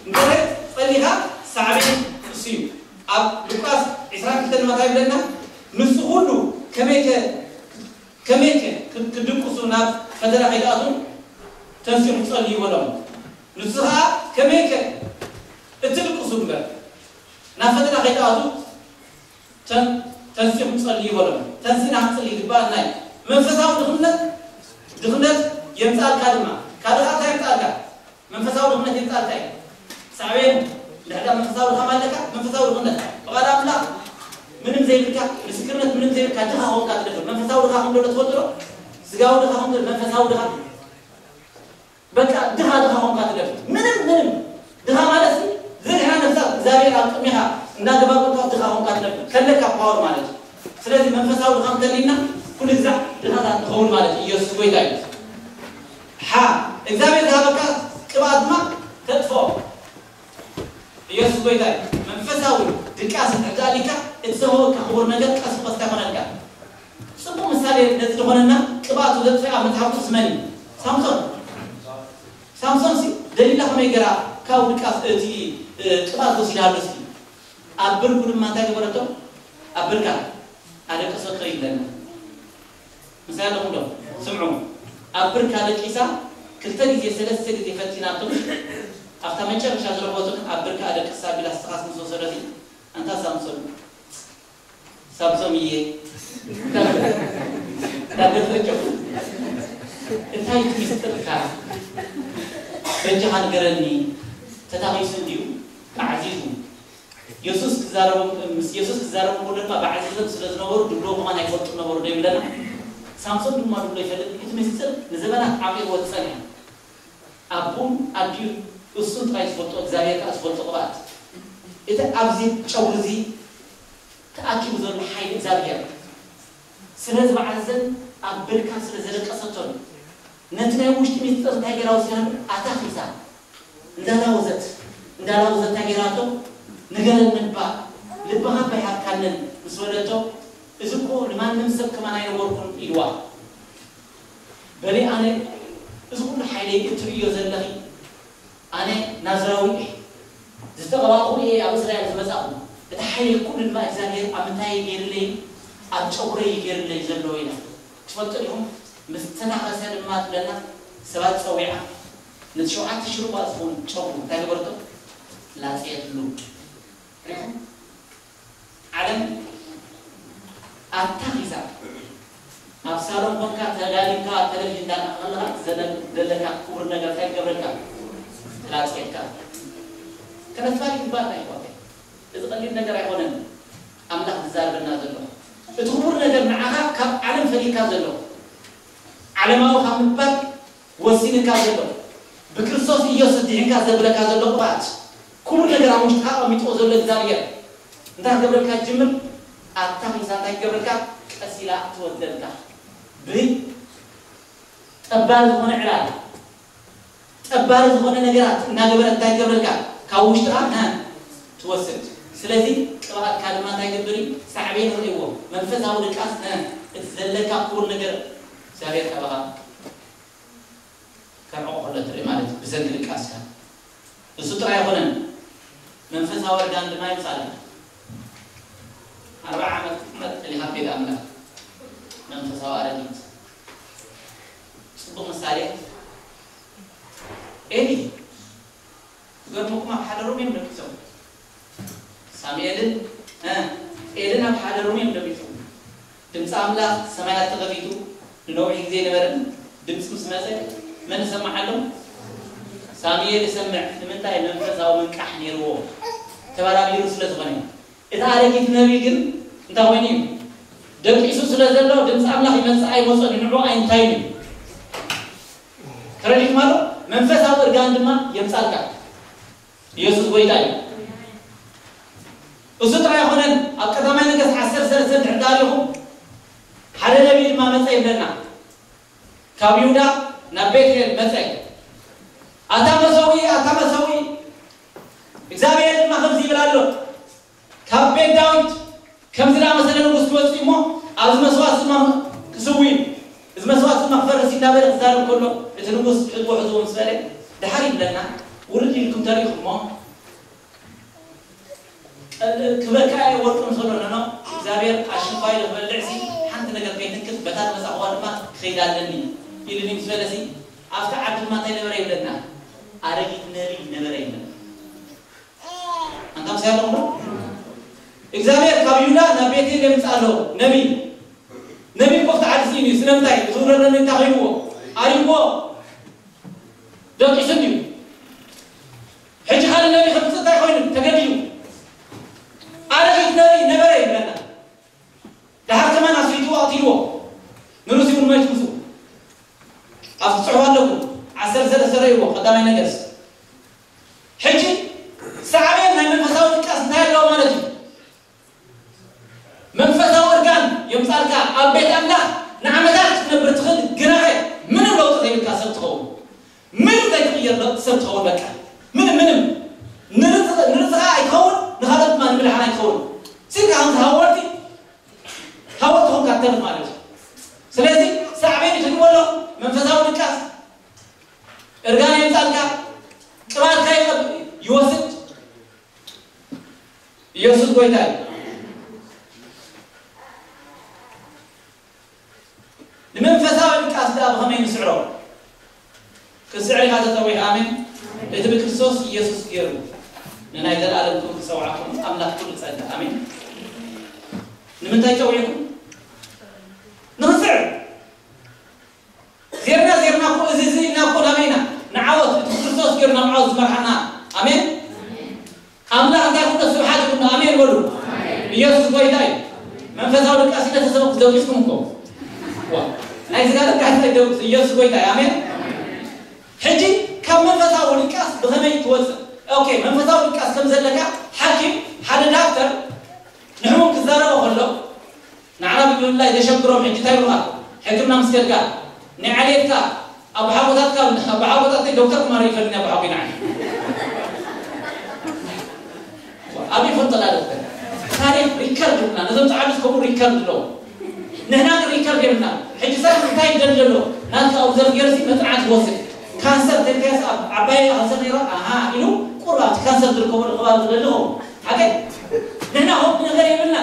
እንተዘይ ጸሊኻ ሳዕቤን እሱ እዩ ኣብ ሉቃስ ዕስራን ክልተን ማታይ ይብለና ንሱ ኩሉ ከመይከ ከመይከ ክድቅሱ ናብ ፈተና ከይትኣትዉ ተንሲኹም ጸልዩ በሎም ንሱ ኸዓ ከመይከ እትድቅሱ እምበር ናብ ፈተና ከይትኣትዉ ተንሲኹም ጸልዩ በሎም ተንሲና ክንጽሊ ይግባኣና እዩ። መንፈሳዊ ድኽነት፣ ድኽነት የምጻልካ ድማ። ካልእ እንታይ የምጻልካ? መንፈሳዊ ድኽነት የምጻልካ እዩ። ሳዕቤን ድሕዳ መንፈሳዊ ድኻም ኣለካ፣ መንፈሳዊ ድኽነት። ብቓል ኣምላኽ ምንም ዘይብልካ፣ ምስክርነት ምንም ዘይብልካ ድኻ ኾንካ ትደፍር። መንፈሳዊ ድኻ ከም ዘሎ ትፈልጡ ዶ? ስጋዊ ድኻ ከም ዘሎ፣ መንፈሳዊ ድኻ በቃ ድኻ ድኻ ኾንካ ትደፍር። ምንም ምንም ድኻ ማለት ሲ ዝድሓ ነፍሳት እግዚኣብሔር ኣብ ቅድሚኻ እንዳገባበልካ ድኻ ኾንካ ትደፍር። ከለካ ፓወር ማለት እዩ። ስለዚ መንፈሳዊ ድኻ እንተሊና ኩሉ ግዛዕ ድኻታት ንኸውን ማለት እዩ። ኢየሱስ ጎይታ እዩ። ሓ እግዚኣብሔር ዝሃበካ ቅብኣት ድማ ተጥፎ። ኢየሱስ ጎይታ እዩ። መንፈሳዊ ድቃስ እንድሕር ኣሊካ እቲ ዝሃበካ ክቡር ነገር ቀስ ብቐስ ይኾነልካ። ጽቡቕ ምሳሌ ነዚ ዝኾነና ቅብኣቱ ዘጥፍአ ኣብ መጽሓፍ ቅዱስ መን እዩ? ሳምሶን። ሳምሶን ሲ ደሊላ ከመይ ገራ ካብ ድቃስ እቲ እ፣ ቅብኣት ወሲዳሉ እስኪ። ኣብ ብርኩ ድማ እንታይ ገበረቶ? ኣብ ብርካ ኣደቀሰቶ ይብለና። ምሳይ ኣለኹም ዶ? ስምዑ። ኣብ ብርካ ደቂሳ ክልተ ግዜ ሰለስተ ግዜ ፈቲናቶ። ኣብታ መጨረሻ ዝረኸበቶ ግን ኣብ ብርካ ኣደቅሳ ቢላ ስተኻስ ምስ ወሰደት ኣንታ ሳምሶን ሳምሶምዬ፣ ዳገፈጨፉ እንታይ ሚስጥርካ? በጃኻ ንገረኒ። ተታኺሱ እንዲዩ ተዓዚዙ። የሱስ ክዛረቡ ምስ የሱስ ክዛረቡ ከሎ ድማ ብዓዚዞም ስለ ዝነበሩ ድብሎ ከማን ኣይፈልጡ ነበሩ ዶ ይብለና። ሳምሶን ድማ ድብሎ ይፈልጥ። እቲ ምስጢር ንዘመናት ዓቂብዎ ዝጸንሐ ኣቦን ኣዲኡን እሱን ጥራይ ዝፈልጦ እግዚኣብሔር ከኣ ዝፈልጦ ቅብኣት እቲ ኣብዚ ጨጉሪ እዚ ተኣኪቡ ዘሎ ሓይሊ እግዚኣብሔር ስለ ዝበዓዘን ኣብ ብርካ ስለ ዘደቀሰቶን ነቲ ናይ ውሽጢ ሚስጥር እንታይ ገይራ ወሲዳሉ ኣታኺዛ እንዳላወዘት እንዳላወዘት እንታይ ገይራቶ ንገረኒ እባ ልብኻ እባ ይሃብካንን ምስ በለቶ እዚ እኮ ንማንም ሰብ ከማን ኣይነበርኩን ኢልዋ በሊ ኣነ እዚ ኩሉ ሓይለይ እትርእዮ ዘለኺ ኣነ ናዝራዊ እየ ዝተቐባእኹ እየ ኣብ እስራኤል ዝመጻኹ እቲ ሓይለይ ኩሉ ድማ እግዚኣብሔር ኣብ ምንታይ ገይርለይ ኣብ ጨጉረይ ገይርለይ ዘሎ ኢላ ትፈልጡ ዲኹም ምስ ተናኸሰ ድማ ትብለና ሰባት ጸዊዓ ነቲ ሸውዓተ ሽሩባ ዝኸውን ጨጉሩ እንታይ ገበርቶ ላጽየትሉ ሪኹም ዓለም ኣታ ሒዛ ኣብ ሳሎን ኮንካ ተዳሊምካ ቴሌቪዥን ዳርኣ ከለኻ ዘለካ ክቡር ነገር እንታይ ክገብረልካ ትላፅየካ ከነፋል ይግባእ ናይ ኳ እዚ ቀሊል ነገር ኣይኮነን ኣምላኽ ዝዛርበና ዘሎ እቲ ክቡር ነገር ንዓኻ ካብ ዓለም ፈሊካ ዘሎ ዓለማዊ ካብ ምባል ወሲንካ ዘሎ ብክርስቶስ ኢየሱስ ድሒንካ ዘብለካ ዘሎ ቅብኣት ክቡር ነገር ኣብ ውሽጥካ ኣቐሚጥዎ ዘሎ እግዚኣብሔር እንታይ ክገብረልካ ይጅምር ኣታ ሒሳ እንታይ ክገብረልካ ቀስ ኢላ ትወደልካ ብጠባሪ ዝኾነ ዕላል ጠባሪ ዝኾነ ነገራት እናገበረ እንታይ ክገብረልካ ካብ ውሽጥኻ ትወስድ ስለዚ ቅብኣትካ ድማ እንታይ ገብር እዩ ሳዕቤን ርእይዎ መንፈሳዊ ድቃስ እቲ ዘለካ ክቡር ነገር እግዚኣብሔር ካባኻ ከርዕቆ ከሎ ትርኢ ማለት እዩ ብሰንኪ ድቃስካ እሱ ጥራይ ኣይኮነን መንፈሳዊ እርጋን ድማ ይምፃልና ኣርባዓ ዓመት ክትመጥ ተሊካ ቤት ኣምላክ መንፈሳዊ ኣረጊት ፅቡቅ ምሳሌ ኤሊ ክገርመኩም ኣብ ሓደ ሩም እዮም ደቂሶም ሳሙኤልን ኤልን ኣብ ሓደ ሩም እዮም ደቂሶም ድምፂ ኣምላኽ ሰማያት ተኸፊቱ ንነዊሕ ግዜ ነበረ ድምፂ ምስ መፀ መን ይሰምዓሎም ሳሙኤል ይሰምዕ ንምንታይ መንፈሳዊ ምንቃሕ ነይርዎ ተበራቢሩ ስለ ዝኾነ እቲ ኣረጊት ነቢ ግን እንታይ ኮይኑ እዩ ደቂሱ ስለ ዘሎ ድምፂ ኣምላኽ ይመፅእ ኣይመፆን ንዕኡ ኣይንታይን እዩ ተረዲእኩም ኣሎ መንፈሳዊ እርጋን ድማ የምፃልካ ኢየሱስ ጎይታ እዩ እሱ ጥራይ ኣይኮነን ኣብ ቀዳማይ ነገስ ዓሰርተ ሰለስተ ድሕር ዳሪኹ ሓደ ነቢይ ድማ መፀ ይብለና ካብ ይሁዳ ናብ ቤትኤል መፀ ኣታ መሰዊ ኣታ መሰዊ እግዚኣብሔር ድማ ከምዚ ይብል ኣሎ ካብ ቤት ዳዊት ከምዚ ዝኣመሰለ ንጉስ ክወፅእ እሞ ኣብዚ መስዋእት ድማ ክስዊ እዩ እዚ መስዋእት ድማ ክፈርስ እንዳበለ ክዛረብ ከሎ እቲ ንጉስ ሕዝቦ ሕዝቦ ምስ በለ ድሓር ይብለና ውርድ ኢልኩም ተሪእኹሞ ክበካ እየ ወርቂ ምስ በሎ ነኖ እግዚኣብሔር ኣሽንኳይ ዝበልዕ ሲ ሓንቲ ነገር ከይትንክፍ በታ ዝመፃኽዋ ድማ ክኸይድ ኣለኒ ኢሉኒ ምስ በለ ሲ ኣብቲ ዓዲ ድማ እንታይ ነበረ ይብለና ኣረጊት ነቢይ ነበረ ይብለና ኣንታ ምሳይ ኣለኹም እግዚኣብሔር ካብ ይሁዳ ናብ ቤቴል የምፅእ ኣሎ ነቢይ ነቢ እኮ ክተዓርስ እዩ። ስለምንታይ? ዝውረደኒ እንታይ ኮይንዎ? ኣሪግዎ። ደቂሱ እንድዩ። ሕጂ ካልእ ነቢ ከምፅእ እንታይ ኮይኑ? ተገዲዱ። ኣረጊት ነቢ ነበረ ይብለና። ደሓር ከማን ኣስፊትዎ ኣቕቲልዎ። ንሩሲ እውን መይቱ ምስኡ። ኣብ ትፅሕፉ ኣለኩም። ዓሰርተ ሰለስተ ረእይዎ፣ ቀዳማይ ነገስት። ሕጂ ሳዕቤን ናይ መንፈሳዊ ድቃስ እንታይ ኣለዎ ማለት እዩ? መንፈሳዊ እርጋን የምጻልካ። ኣብ ቤት ኣምላኽ ንዓመታት ክትነብር ትኽእል፣ ግናኸ ምንም ለውጢ ዘይብልካ ሰብ ትኸውን። ምንም ዘይትቕየር ሰብ ትኸውን። በቃ ምንም፣ ምንም። ንርዝቕ-፣ ንርዝኻ ኣይትኸውን፣ ንኻልኦት ድማ ንምድሓን ኣይትኸውን። ሲልካ ከምዚ ሃወርቲ፣ ሃወርቲ ኾንካ ትተርፍ ማለት እዩ። ስለዚ ሳዕቤን ትድዎ ኣለኹም። መንፈሳዊ ድቃስ እርጋን የምጻልካ፣ ቅባትካ ይቐብ-፣ ይወስድ። ኢየሱስ ጎይታ እዩ። ንመንፈሳዊ ድቃስ ደኣ ብኸመይ ንስዕሮ? ክስዕር ኢኻ ተጸዊዕካ። ኣሜን። እቲ ብክርስቶስ ኢየሱስ ገይሩ ንናይ ዘለኣለም ክብሪ ዝጸውዓኩም ኣምላኽ ኩሉ ጸጋ። ኣሜን። ንምንታይ ጸዊዕኩም? ንኽስዕር። ዜርና ዜርና እኮ፣ እዚ፣ እዚ ኢልና እኮ ናበይና? ንዓወት፣ እቲ ክርስቶስ ገይሩ ናብ ዓወት ዝመርሓና። ኣሜን። ኣምላኽ እንታይ ኩሉ ስብሓት ይኹን። ኣሜን በሉ። ኢየሱስ ጎይታ እዩ። መንፈሳዊ ድቃስ ኢለ ተሰበኩ ደቂስኩም እኮ። ዋ፣ ናይ ስጋ ድቃስ ኣይደውስ። ኢየሱስ ጎይታ እዩ። ኣሜን። ሕጂ ካብ መንፈሳዊ ድቃስ ብኸመይ ትወፅእ? ኦኬ፣ መንፈሳዊ ድቃስ ከም ዘለካ ሓኪም፣ ሓደ ዳክተር ንሕሙም ክዛረቦ ከሎ፣ ንዓና ብምልላይ ዘሸግሮም ሕጂ እንታይ ይብሉኻ? ሕክምና ምስ ከድካ፣ ናይ ዓሌትካ፣ ኣቦሓጎታትካ፣ ኣቦሓጎታተይ ዶክተር ክማር ይፈልኒ ኣቦሓጎይ ንዓይ። ኣበይ ይፈልጦ ዳ ዶክተር? ታሪኽ ሪከርድ ይብልና፣ ነዞም ጻዕዱስ ከምኡ ሪከርድ ኣለዎ። ንሕና ግን ሪከርድ የብልና። ሕጂ ሰብ እንታይ ይደሊ ዘሎ? ናትካ ኦብዘርቭ ገይሩ ሲ መጽናዕቲ ክወስድ። ካንሰር ተልካስ ኣብ ዓባይ ካንሰር ነይራ፣ ኣሃ ኢሉ ቁሩብ ኣብቲ ካንሰር ዝርከበሉ ከባቢ ዝደሊ ኸውን። ሓቀይ? ንሕና ከምኡ ነገር የብልና።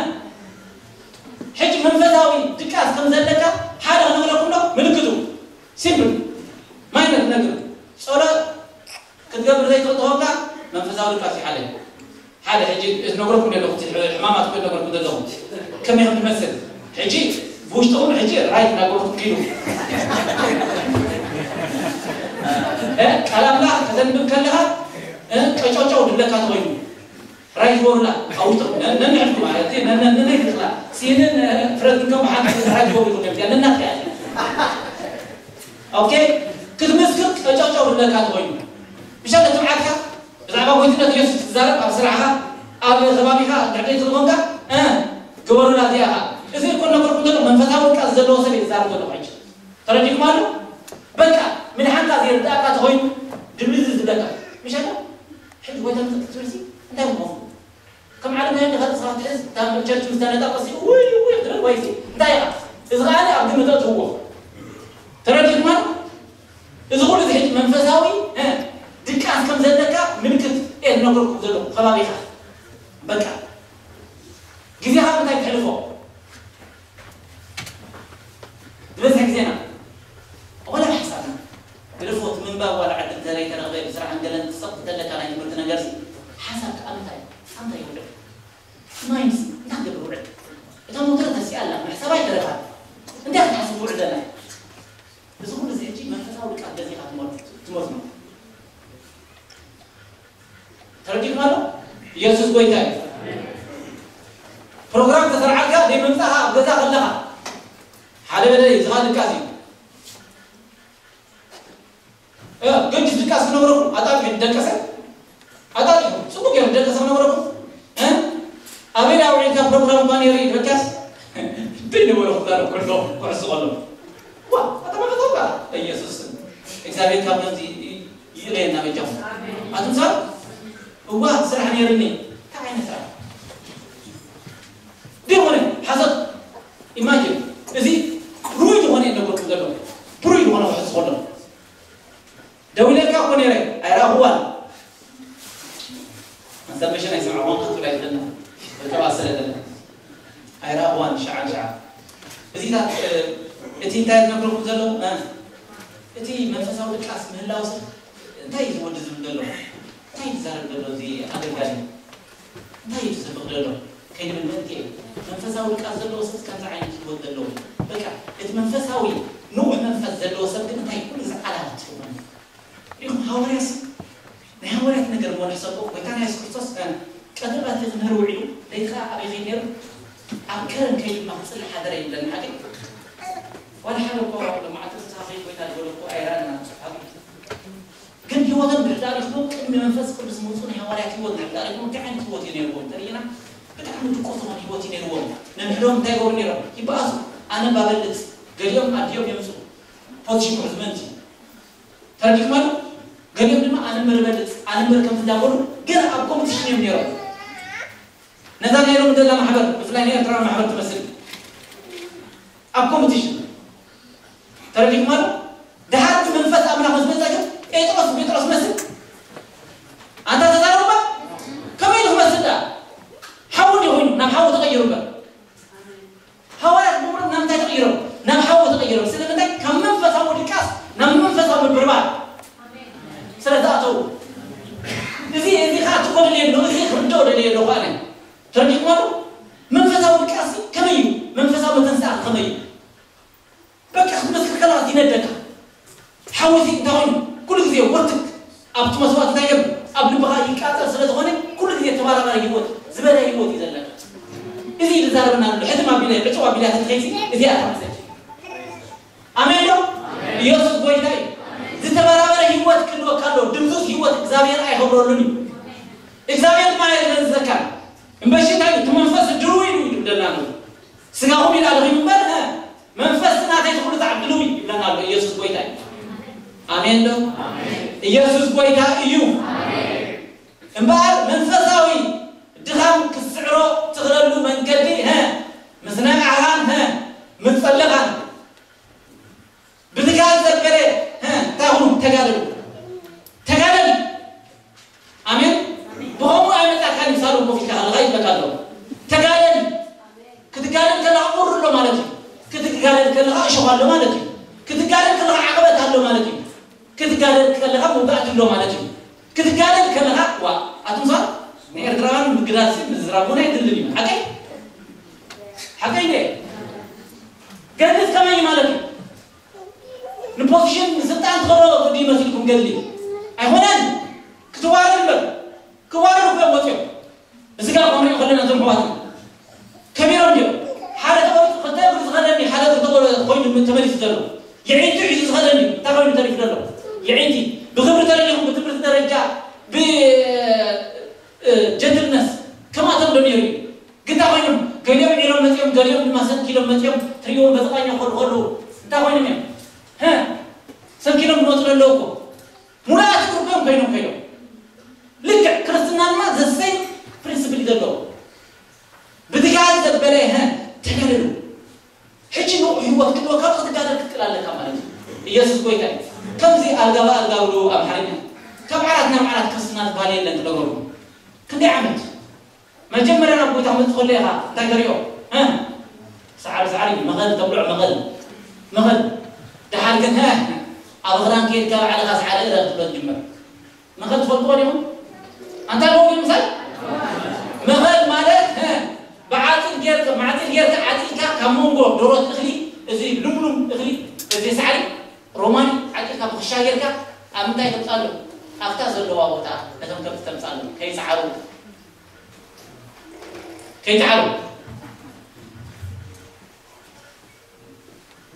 ሕጂ መንፈሳዊ ድቃስ ከም ዘለካ ሓደ ክነግረኩም ዶ? ምልክቱ ሲምፕል ማይነር ነገር ጸሎት ክትገብር ዘይትኽእል ተኾንካ መንፈሳዊ ድቃስ ይሓለ። ሓደ ሕጂ እነግረኩም ዘለኹ፣ እቲ ሕማማት እኮ እነግረኩም ዘለኹ ከመይ ከም ትመስል። ሕጂ ብውሽጥኹም ሕጂ ራይት እናገበርኩም ኪዱ። እ፣ ቃል ኣምላኽ ከተንብብ ከለኻ፣ እ፣ ቀጨውጨው ድብለካ ተኾይኑ። ራይት ወርላ ኣውጥም ነንሕድኩ ማለት ነንሕድኩ ሲንን ፍረድን ከም ሓንቲ ራይት ወርላ ነናት ያለ ኦኬ። ክትምስክር ቀጨውጨው ድብለካ ተኾይኑ። ብሻለ ትብዓትካ ብዛዕባ ጎይትነት ኢየሱስ ትዛረብ ኣብ ስራሕኻ ኣብ ከባቢኻ ድሕደይ ትልኾንካ ግበሩና እዚኣኻ። እዚ እኮ ነገርኩም ዘሎ መንፈሳዊ ቃል ዘለዎ ሰብ እዩ ዝዛረብ ዘሎ ሕጂ። ተረዲእኩም ኣሎ? በቃ ምድሓንካ ዘይርዳእካ ተኾይኑ ድብልዝ ዝብለካ። ምሸለ ሕጂ ጎይታ ምጥጥ ትብልሲ እንታይ ምኾኑ? ከም ዓለም ናይ ንኸል ሰባት ሕዝ እታ ቸርች ምስ ተነጠቐሲ ውይ ውይ ክትብል ወይሲ እንታይ ኢኻ? እዚ ኸኣ ኣብ ግምት እትህዎ። ተረዲእኩም ኣሎ? እዚ ኩሉ እዚ ሕጂ መንፈሳዊ፣ እ፣ ድቃስ ከም ዘለካ ምልክት እየ ዝነግረኩም ዘለኹ ከባቢኻ። በቃ ግዜኻ ምንታይ ትሕልፎ? ዝበዝሕ ግዜና ወላ ብሓሳብና ግደፎ፣ እቲ ምንባብ ዋላ ዕድል እንተዘይተረኽበ ብስራሕን ገለን ክሰቕ እንተለካ ናይ ትምህርቲ ነገርሲ ሓሳብካ ኣብ ምንታይ፣ ኣብ ምንታይ ይውዕል? ማይንስ እንታይ ገብር ውዕል? እታ ሞተር ተሲኣ ኣላ፣ ምሕሳብ ኣይተረፋን። እንታይ ክትሓስብ ውዕል ዘላ? እዚ ኩሉ እዚ ሕጂ መንፈሳዊ ድቃስ ገዚእካ ትመርት-፣ ትመርት ነው። ተረዲእኩም ኣሎ? ኢየሱስ ጎይታ እዩ። ፕሮግራም ተሰርዓልካ ደይ መምጻኻ ኣብ ገዛ ከለኻ ሓደ በደል እዩ፣ ዝኻ ድቃስ እዩ። እ፣ ገንጅ ድቃስ ክነግረኩም፣ ኣጣጢሑ ደቀሰ። ኣጣጢሑ፣ ጽቡቅ ገይሩ ደቀሰ ክነግረኩም። እ? ኣበይ ኣውዒልካ ፕሮግራም እኳ ነይሩ እዩ፣ ደቀስ። ደይ ነበረ ክዛረብ ከሎ፣ ክሕሱ ከሎ። ዋ፣ ኣታ መቐጸውታ፣ በኢየሱስ ስም። እግዚኣብሔር ካብ ከምዚ ይ-፣ ይእለየና በጃኹም። ኣቱም ሰብ፣ እዋ፣ ስራሕ ነይርኒ። እንታይ ዓይነት ስራሕ? ደይኮነ፣ ሓሶት። ኢማጂን፣ እዚ ርኡይ ዝኾነ እዩ ነገርኩም ዘሎ። ብሩይ ዝኾነ ክሕሱ ከሎ። ደዊለልካ እኮ ነይረ፣ ኣይረኣኹዋን። መሰል መሸን ኣይሰምዐኹዋን ክትብል ኣይትኽእልን። ርክባ ስለ ዘለ። ኣይረኣኹዋን፣ ሸዓ ሸዓ። እዚታት፣ እ፣ እቲ እንታይ ዝነግረኩም ዘሎ፣ እ፣ እቲ መንፈሳዊ ድቃስ ምህላው ሰብ እንታይ እዩ ዝወዲ ዝብል ዘሎ? እንታይ እዩ ዝዛረብ ዘሎ እዚ ኣገልጋሊ? እንታይ እዩ ዝስብኽ ዘሎ? ከይንብል ምእንቲ እዩ። መንፈሳዊ ድቃስ ዘለዎ ሰብ ከምዚ ዓይነት ህይወት ዘለዎ። በቃ እቲ መንፈሳዊ ንቑሕ መንፈስ ዘለዎ ሰብ ግን እንታይ ኩሉ ግዜ ዓላማ ትኸውን። ሪኹም ሃዋርያስ ናይ ሃዋርያት ነገር እሞ ንሕሰቦ። ጎይታና የሱስ ክርስቶስ ቀትሪ ቀትሪ ክምህር ውዒሉ ለይቲ ከዓ ኣበይ ከይድ ነይሩ? ኣብ ከረን ከይድ ድማ ክፅሊ ሓደረ ይብለና ሓቂ። ዋላ ሓደ እኮ መዓልቲ ፍስሓ ከይድ ጎይታ ዝበሎ እኮ ኣይረኣና። ግን ህይወቶም ድሕዳር ይኽኑ ቅድሚ መንፈስ ቅዱስ ምውፁ ናይ ሃዋርያት ህይወት ድሕዳር ይኽኑ እንታይ ዓይነት ህይወት እዩ ነይርዎም እንተሪእና ብጣዕሚ ድቁስ ዝኾነ ህይወት እዩ ነይርዎም። ነንሕዶም እንታይ ይገብሩ ነይሮም? ይበኣሱ። ኣነ ባበልፅ ገሊኦም ኣዲኦም የምፁ ፖዚሽን ሕዝመንት እዩ ተረዲእኩም ኣሎ። ገሊኦም ድማ ኣነ እምበር እበልፅ ኣነ እምበር ከምዚ እንዳበሉ ገና ኣብ ኮምፒቲሽን እዮም ነይሮም። ነዛ ነይሮም ዘላ ማሕበር ብፍላይ ናይ ኤርትራ ማሕበር ትመስል ኣብ ኮምፒቲሽን ተረዲእኩም ኣሎ። ድሓር እቲ መንፈስ ኣምላኽ ምስ መፀ ግን ጴጥሮስ ጴጥሮስ መስል ኣንታ ተዛረባ ከመይ ኢሉ ክመስል ዳ ሓዊ እንዲ ኮይኑ ናብ ሓዊ ተቐይሩ እምበር ሃዋርያት ብምሉእ ናብ እንታይ ተቐይሮም? ናብ ሓዊ ተቐይሮም። ስለምንታይ? ካብ መንፈሳዊ ድቃስ ናብ መንፈሳዊ ምብርባር ስለ ዝኣተዉ። እዚ እዚ ከዓ ትኮ ደልየ ኣሎ፣ እዚ ክርድኦ ደልየ ኣለኹ ኣነ። ተረዲእኩም ኣሎ? መንፈሳዊ ድቃስ ከመይ እዩ? መንፈሳዊ መተንሳእቲ ከመይ እዩ? በቃ ክትመስክር ከለኻ ይነደካ። ሓዊ እዚ እንታይ ኮይኑ ኩሉ ግዜ ወርትክ ኣብቲ መስዋእቲ እንታይ ገብር ኣብ ልብኻ ይቃጸል ስለ ዝኾነ ኩሉ ግዜ ተባራባሪ ህይወት ዝበለ ህይወት እዩ ዘለካ። እዚ እዩ ዝዛረበና ዘሎ ሕትም ኣቢለ ዕፅው ኣቢላ ተትኸይሲ እዚኣ እታ መሰል። ኣሜን ዶ? ኢየሱስ ጎይታ እዩ። ዝተበራበረ ህይወት ክህልወካ ኣሎ። ድምዙዝ ህይወት እግዚኣብሔር ኣይኸብረሉን እዩ። እግዚኣብሔር ድማ ኣይደንዘካን። እምበሺ እንታይ እዩ? እቲ መንፈስ ድሩው ኢሉ እዩ ዝብለና ኣሎ። ስጋኹም ኢላ ለኺም እምበር መንፈስ ናተይ ትኹሉ ተዓብድልዊ ይብለና ኣሎ ኢየሱስ ጎይታ እዩ። ኣሜን ዶ? ኢየሱስ ጎይታ እዩ። እምበኣር መንፈሳዊ ድኻም ክትስዕሮ ትኽለሉ መንገዲ ሀ ምስ ነቃሕኻን ሀ ምስ ጸለኻን ብትጋል ዘበለ ሀ እንታይ ሁኑ ተጋደሉ ተጋደል ኣሜን። ብኸምኡ ኣይመጣካን እዩ ሳሎን ኮፍ ኢልካ ከለኻ ይብለካ ኣሎ። ተጋደል። ክትጋደል ከለኻ ቁሪ ኣሎ ማለት እዩ። ክትጋደል ከለኻ እሾኽ ኣሎ ማለት እዩ። ክትጋደል ከለኻ ዓቐበት ኣሎ ማለት እዩ። ክትጋደል ከለኻ መውጋእቲ ኣሎ ማለት እዩ። ክትጋደል ከለኻ ዋ ኣቱም ሰባት ንኤርትራውያን ምግዳል ሲ ምዝራብ እውን ኣይድልን እዩ። ሓቀይ ሓቀይ ነ ገድልስ ከመይ ማለት እዩ? ንፖዚሽን ንስልጣን ትኸዶ ግዲ መሲልኩም ገድሊ ኣይኮነን። ክትዋረድ እምበር ክዋረዱ እኮ እዮም ወፂኦም። ብስጋ እኮ ንሪኦ ከለና እዞም ኣሕዋትና ከቢሮም እዮም። ሓደ ተቆሪፁ ክልተ እግሩ ዝኸደኒ ሓደ እግሩ ተቆረ- ኮይኑ ተመሊሱ ዘሎ የዒንቱ ሒዙ ዝኸደኒ እንታይ ኮይኑ ተሪፉ ዘሎ የዒንቲ ብክብሪ ተለሊኹም ብትምህርቲ ደረጃ ብጀትልነስ ከማቶም ዶ ነይሩ እዩ ግዳ ኮይኖም ገሊኦም ዒሎም መፂኦም ገሊኦም ድማ ሰንኪሎም መፂኦም ትሪእዎም በፀቃኛ ከሉ ከሉ እንታይ ኮይኖም እዮም ሀ ሰንኪሎም ዝመፁ ዘለዉ እኮ ሙሉኣት እኮ እዮም ኮይኖም ኮይኖም ልክዕ ክርስትና ድማ ዘሰይ ፕሪንስፕል ዘለዎ ብትጋል ዘበለ ሀ ተጋደሉ ሕጂ ንቑሕ ህይወት ክህልወካ ክትጋደል ክትክእል ኣለካ ማለት እዩ ኢየሱስ ጎይታ እዩ ከምዚ ኣልጋ ብኣልጋ ብሉ ኣምሓርኛ ካብ ዓራት ናብ ዓራት ክርስትና ዝበሃል የለን ትነገሩ ክንደይ ዓመት መጀመርያ ናብ ጎይታ ክመፅእ ከሎ ኢኻ እንታይ ተሪኦ ሰዓሪ ሰዓሪ መኸል ተብልዖ መኸል መኸል ደሓር ግን ኣብ ኽዳን ከይድካ ባዕልኻ ሰዓሪ እረር ትብሎ ትጅምር መኸል ትፈልጥዎ ዲኹም ኣንታ ዶ ግን ምሳይ መኸል ማለት ብዓፂድ ጌርካ ማዕፂድ ጌርካ ዓፂድካ ካብ መንጎ ደሮት እኽሊ እዚ ልምሉም እኽሊ እዚ ሰዓሪ ሮማን ዓፂድካ ብክሻ ጌርካ ኣብ ምንታይ ተምፃሉ ኣብታ ዘለዋ ቦታ ነቶም ከብቲ ተምፃሉ ከይፀዓሩ ከይተዓሩ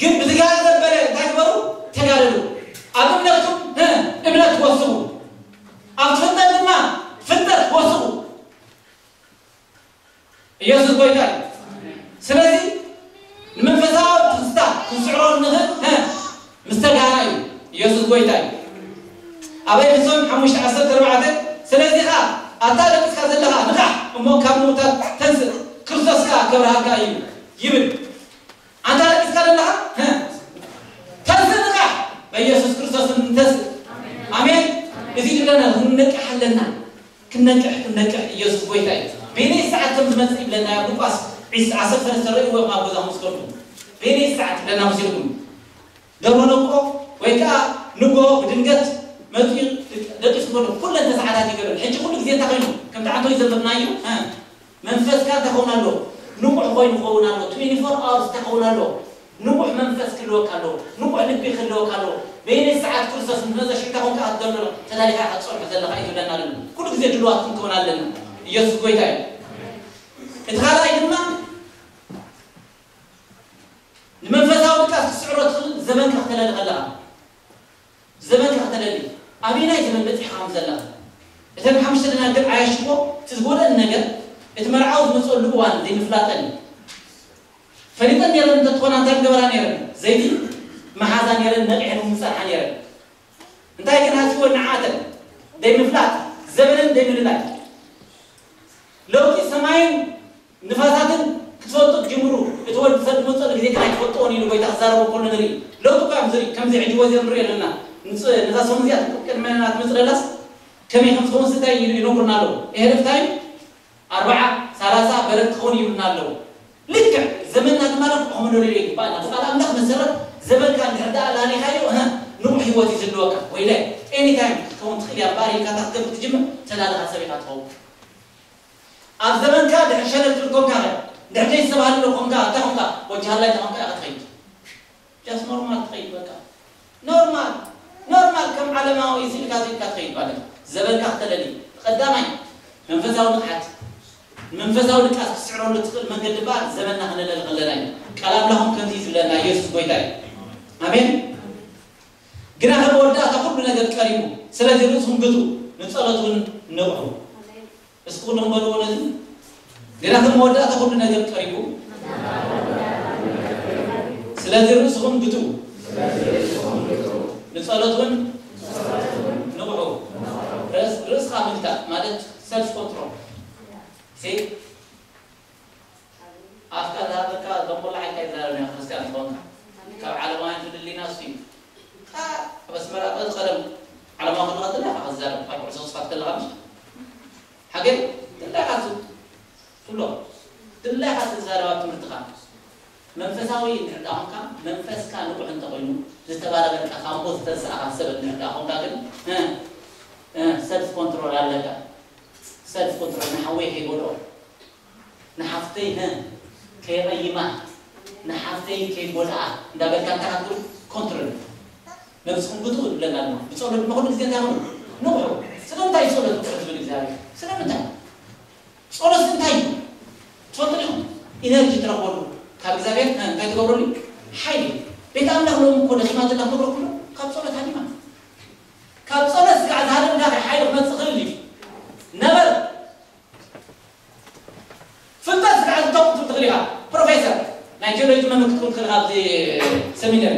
ግን ብትጋል ዘበለ እንታይ ግበሩ ተጋደሉ ኣብ እምነትኩም እምነት ወስኹ ኣብ ፍልጠት ድማ ፍልጠት ወስኹ ኢየሱስ ጎይታ እዩ ስለዚ ንመንፈሳዊ ትዝታ ክንስዕሮ እንኽእል ምስ ተጋና እዩ ኢየሱስ ጎይታ እዩ ኣብ ኤፌሶን ሓሙሽተ ዓሰርተ ኣርባዕተ ስለዚ ኸዓ ኣታ ደቂስካ ዘለኻ ንቓሕ እሞ ካብ ምውታት ተንስእ ክርስቶስ ከዓ ከብርሃካ እዩ ይብል ኣንታ ደቂስካ ዘለኻ ተንስእ ንቓሕ በኢየሱስ ክርስቶስ ንተንስእ ኣሜን እዚ ድለና ክንነቅሕ ኣለና ክንነቅሕ ክንነቅሕ ኢየሱስ ጎይታ እዩ በየነይ ሰዓት ከም ዝመፅእ ይብለና ኣብ ሉቃስ ዓሰርተ ሰለስተ ረእይዎ ኣብ ገዛኹም ዝከዱ በየነይ ሰዓት ይብለና መሲልኩም ደርሆ ነቆ ወይ ከዓ ንጎ ብድንገት መፅኡ ደቂሱ ከሎ ኩለን ተሰዓታት ይገብረን ሕጂ ኩሉ ግዜ እንታይ ኮይኑ ከምቲ ዓንቶይ ዘንበብናዮ መንፈስካ እንታይ ክኸውን ኣሎ ንቑሕ ኮይኑ ክኸውን ኣሎ ትዌንቲ ፎር ኣወርስ እንታይ ክኸውን ኣሎ ንቑሕ መንፈስ ክህልወካ ኣለዎ። ንቑሕ ልቢ ክህልወካ ኣለዎ። በየነይቲ ሰዓት ክርስቶስ ምስ መጸ ሽታ ኮንካ ክትደሎ ተላሊኻ ክትጸንሖ ዘለኻ እዩ ዝብለና ዘሎ። ኩሉ ግዜ ድሉዋት ክንከውን ኣለና። ኢየሱስ ጎይታ እዩ። እቲ ካልኣይ ድማ ንመንፈሳዊ ድቃስ ክትስዕሮ ትኽእል ዘበንካ ክተለሊ ከለኻ። ዘበንካ ክተለሊ። ኣበየናይ ዘበን በጺሕካ ከም ዘለኻ። እተን ሓሙሽተ ደናግል ዓያሽዎ እቲ ዝጎደለን ነገር እቲ መርዓዊ ዝመጸሉ እዋን ዘይምፍላጠን እዩ። ፈሊጠን ነይረን እንተትኾና እንታይ ዝገበራ ነይረን? ዘይቲ መሓዛ ነይረን ነቂሐን እውን ዝጸንሓ ነይረን። እንታይ ግን ሃሲዎ ንዓተን? ደይምፍላጥ፣ ዘበነን ደይምልላይ። ለውጢ ሰማይን ንፋሳትን ክትፈልጡ ትጅምሩ፣ እቲ ወዲ ሰብ ዝመጸሉ ግዜ ግን ኣይትፈልጥዎን ኢሉ ጎይታ ክዛረቦ ከሎ ንርኢ። ለውጢ እኳ እዮም ዝርኢ፣ ከምዚ ሕጂ ወዚር ንርኢ ኣለና። ንጽ-፣ ነዛ ሰሙን እዚኣ ቅድመና ትመጽእ ዘላስ ከመይ ከም ዝኸውን ስታይ ይነግሩና ኣለዉ። ኤህርፍ ታይም ኣርባዓ፣ ሰላሳ በረድ ክኸውን ይብሉና ኣለዉ። ልክዕ ዘመንና ድማ ከምኡ ንርእዮ ይግባእና። ብቃል ኣምላኽ መሰረት ዘመንካ እንድሕር ደኣ ላሊኻዮ፣ እህ፣ ንቑሕ ህይወት እዩ ዝህልወካ። ወይለ፣ ኤኒ ታይም ክትከውን ትኽእል እያ። እምበኣር ኢልካ እታ ክትገብር ትጅምር፣ ተላልኻ ሰብ ኢኻ ትኸውን። ኣብ ዘመንካ ድሕር ሸለል ትብል ኮንካ ኸ፣ ድሕር ዘይተባህለሉ ኮንካ፣ እንታይ ኮንካ? ወጅሃላይ ተኾንካ ኢኻ ትኸይድ። ጃስት ኖርማል ትኸይድ በቃ። ኖርማል፣ ኖርማል ከም ዓለማዊ ስኢልካ ስኢልካ ትኸይድ ማለት እዩ። ዘበንካ ክተለሊ። ቀዳማይ፣ መንፈሳዊ ንቕሓት። መንፈሳዊ ድቃስ ክትስዕረሉ ትኽእል መንገዲ እምበኣር ዘበንና ክነለሊ ከለና እዩ። ቃል ኣምላኽ እውን ከምዚ እዩ ዝብለና፣ ኢየሱስ ጎይታ እዩ። ኣሜን። ግና ከም መወዳእታ ኩሉ ነገር ቀሪቡ፣ ስለዚ ርእስኹም ግትኡ፣ ንጸሎት እውን ንቕሑ። እስኪ ኩልኹም በልዎ ነዚ። ግና ከም መወዳእታ ኩሉ ነገር ቀሪቡ፣ ስለዚ ርእስኹም ግትኡ፣ ንጸሎት እውን ንቕሑ። ርእስ-፣ ርእስኻ ምግታእ ማለት ሰልፍ ኮንትሮል። ሲ ኣፍካ ዝሃበካ ዘንቆላ ሓይልካ ይዛረብ ናይ ክርስቲያን ዝኾንካ። ካብ ዓለማውያን ፍልልይና እሱ እዩ። ካ-፣ ኣብ ኣስመራ ቀ-፣ ቀደም ዓለማዊ ከለኻ ጥራይ ኢኻ ክትዛረብ፣ ኣብ ኩዕሶ ስፋት ከለኻ ምሽ? ሓገይ ጥራይ ኢኻ ትዝ-፣ ትብሎ። ጥራይ ኢኻ ትዛረብ ኣብ ትምህርትኻ። መንፈሳዊ እንድሕር ደኣ ኾንካ፣ መንፈስካ ንቑሕ እንተኾይኑ፣ ዝተባረረልካ ካብ ሞት ዝተንስኣኻ ሰብ እንድሕር ደኣ ኾንካ ግን፣ እ፣ እ፣ ሰልፍ ኮንትሮል ኣለካ። ሰልፍ ኮንትሮል ንሓወይ ከይጎድኦ። ንሓፍተይ፣ እ፣ ከየቐይማ፣ ንሓፍተይ ከይጎድኣ እንዳበልካ እንታይ ክትብል? ኮንትሮል። ነብስኹም ግትኡ ይብለና ኣሎ። ብጸሎት ድማ ኩሉ ግዜ እንታይ ይኹን? ንቑሑ። ስለምንታይ ጸሎት ንቑሑ ዝብል እግዚኣብሔር? ስለምንታይ? ጸሎት እንታይ እዩ? ትፈልጡ ዲኹም? ኢነርጂ ትረኽበሉ። ካብ እግዚኣብሔር፣ እ፣ እንታይ ትገብረሉ? ሓይሊ። ቤት ኣምላኽ ሎሚ እኮ ደኺማ ዘላ ክነግረኩም ዶ? ካብ ጸሎት ሃዲማ። ካብ ጸሎት ስጋዕ ዝሃደም ዳኸ ሓይሊ ክመጽእ ክእል እዩ? ነበር። ፍልጠት ስጋዕ ዝተቑ ትኽእል ኢኻ። ፕሮፌሰር ናይ ቴዎሎጂ መምህር ክትከውን ትኽእል ኢኻ ኣብዚ ሰሚናሪ።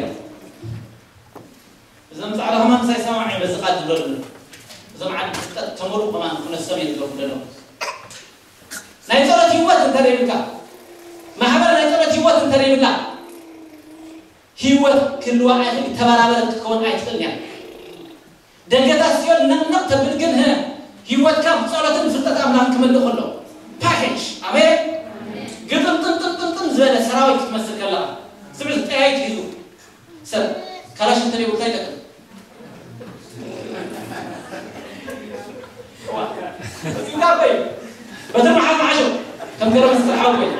እዞም ጻዕዳ ከማን ምሳይ ሰማዕ በዚ ቃል ዝብለሉ። እዞም ዓዲ ፍልጠት ተመርቑ ከማን ክነሶም እዮም ዝብለኩም ዘለዉ። ናይ ጸሎት ህይወት እንተ ዘይብልካ፣ ማሕበር ናይ ጸሎት ህይወት እንተ ዘይብላ፣ ህይወት ክህልዋ ኣይኽእል፣ ተበራበረ ክትከውን ኣይትኽእልን እያ። ደገታት ሲኦል ነቕነቕ ተብል ግን፣ ህ፣ ህይወትካ ብጸሎትን ብፍልጠት ኣምላኽን ክመልእ ከሎ። ፓኬጅ፣ ኣሜን። ግጥምጥምጥምጥምጥም ዝበለ ሰራዊት ክትመስል ከለኻ። ስምዒት ጠያይት ሒዙ ሰብ ካላሽ እንተደይብልካ ይጠቅም። እዚእካ እኮ እዩ። በትሪ መሓዝ መሓሾ ከም ገረ መስቀል ሓው እኮ እዩ።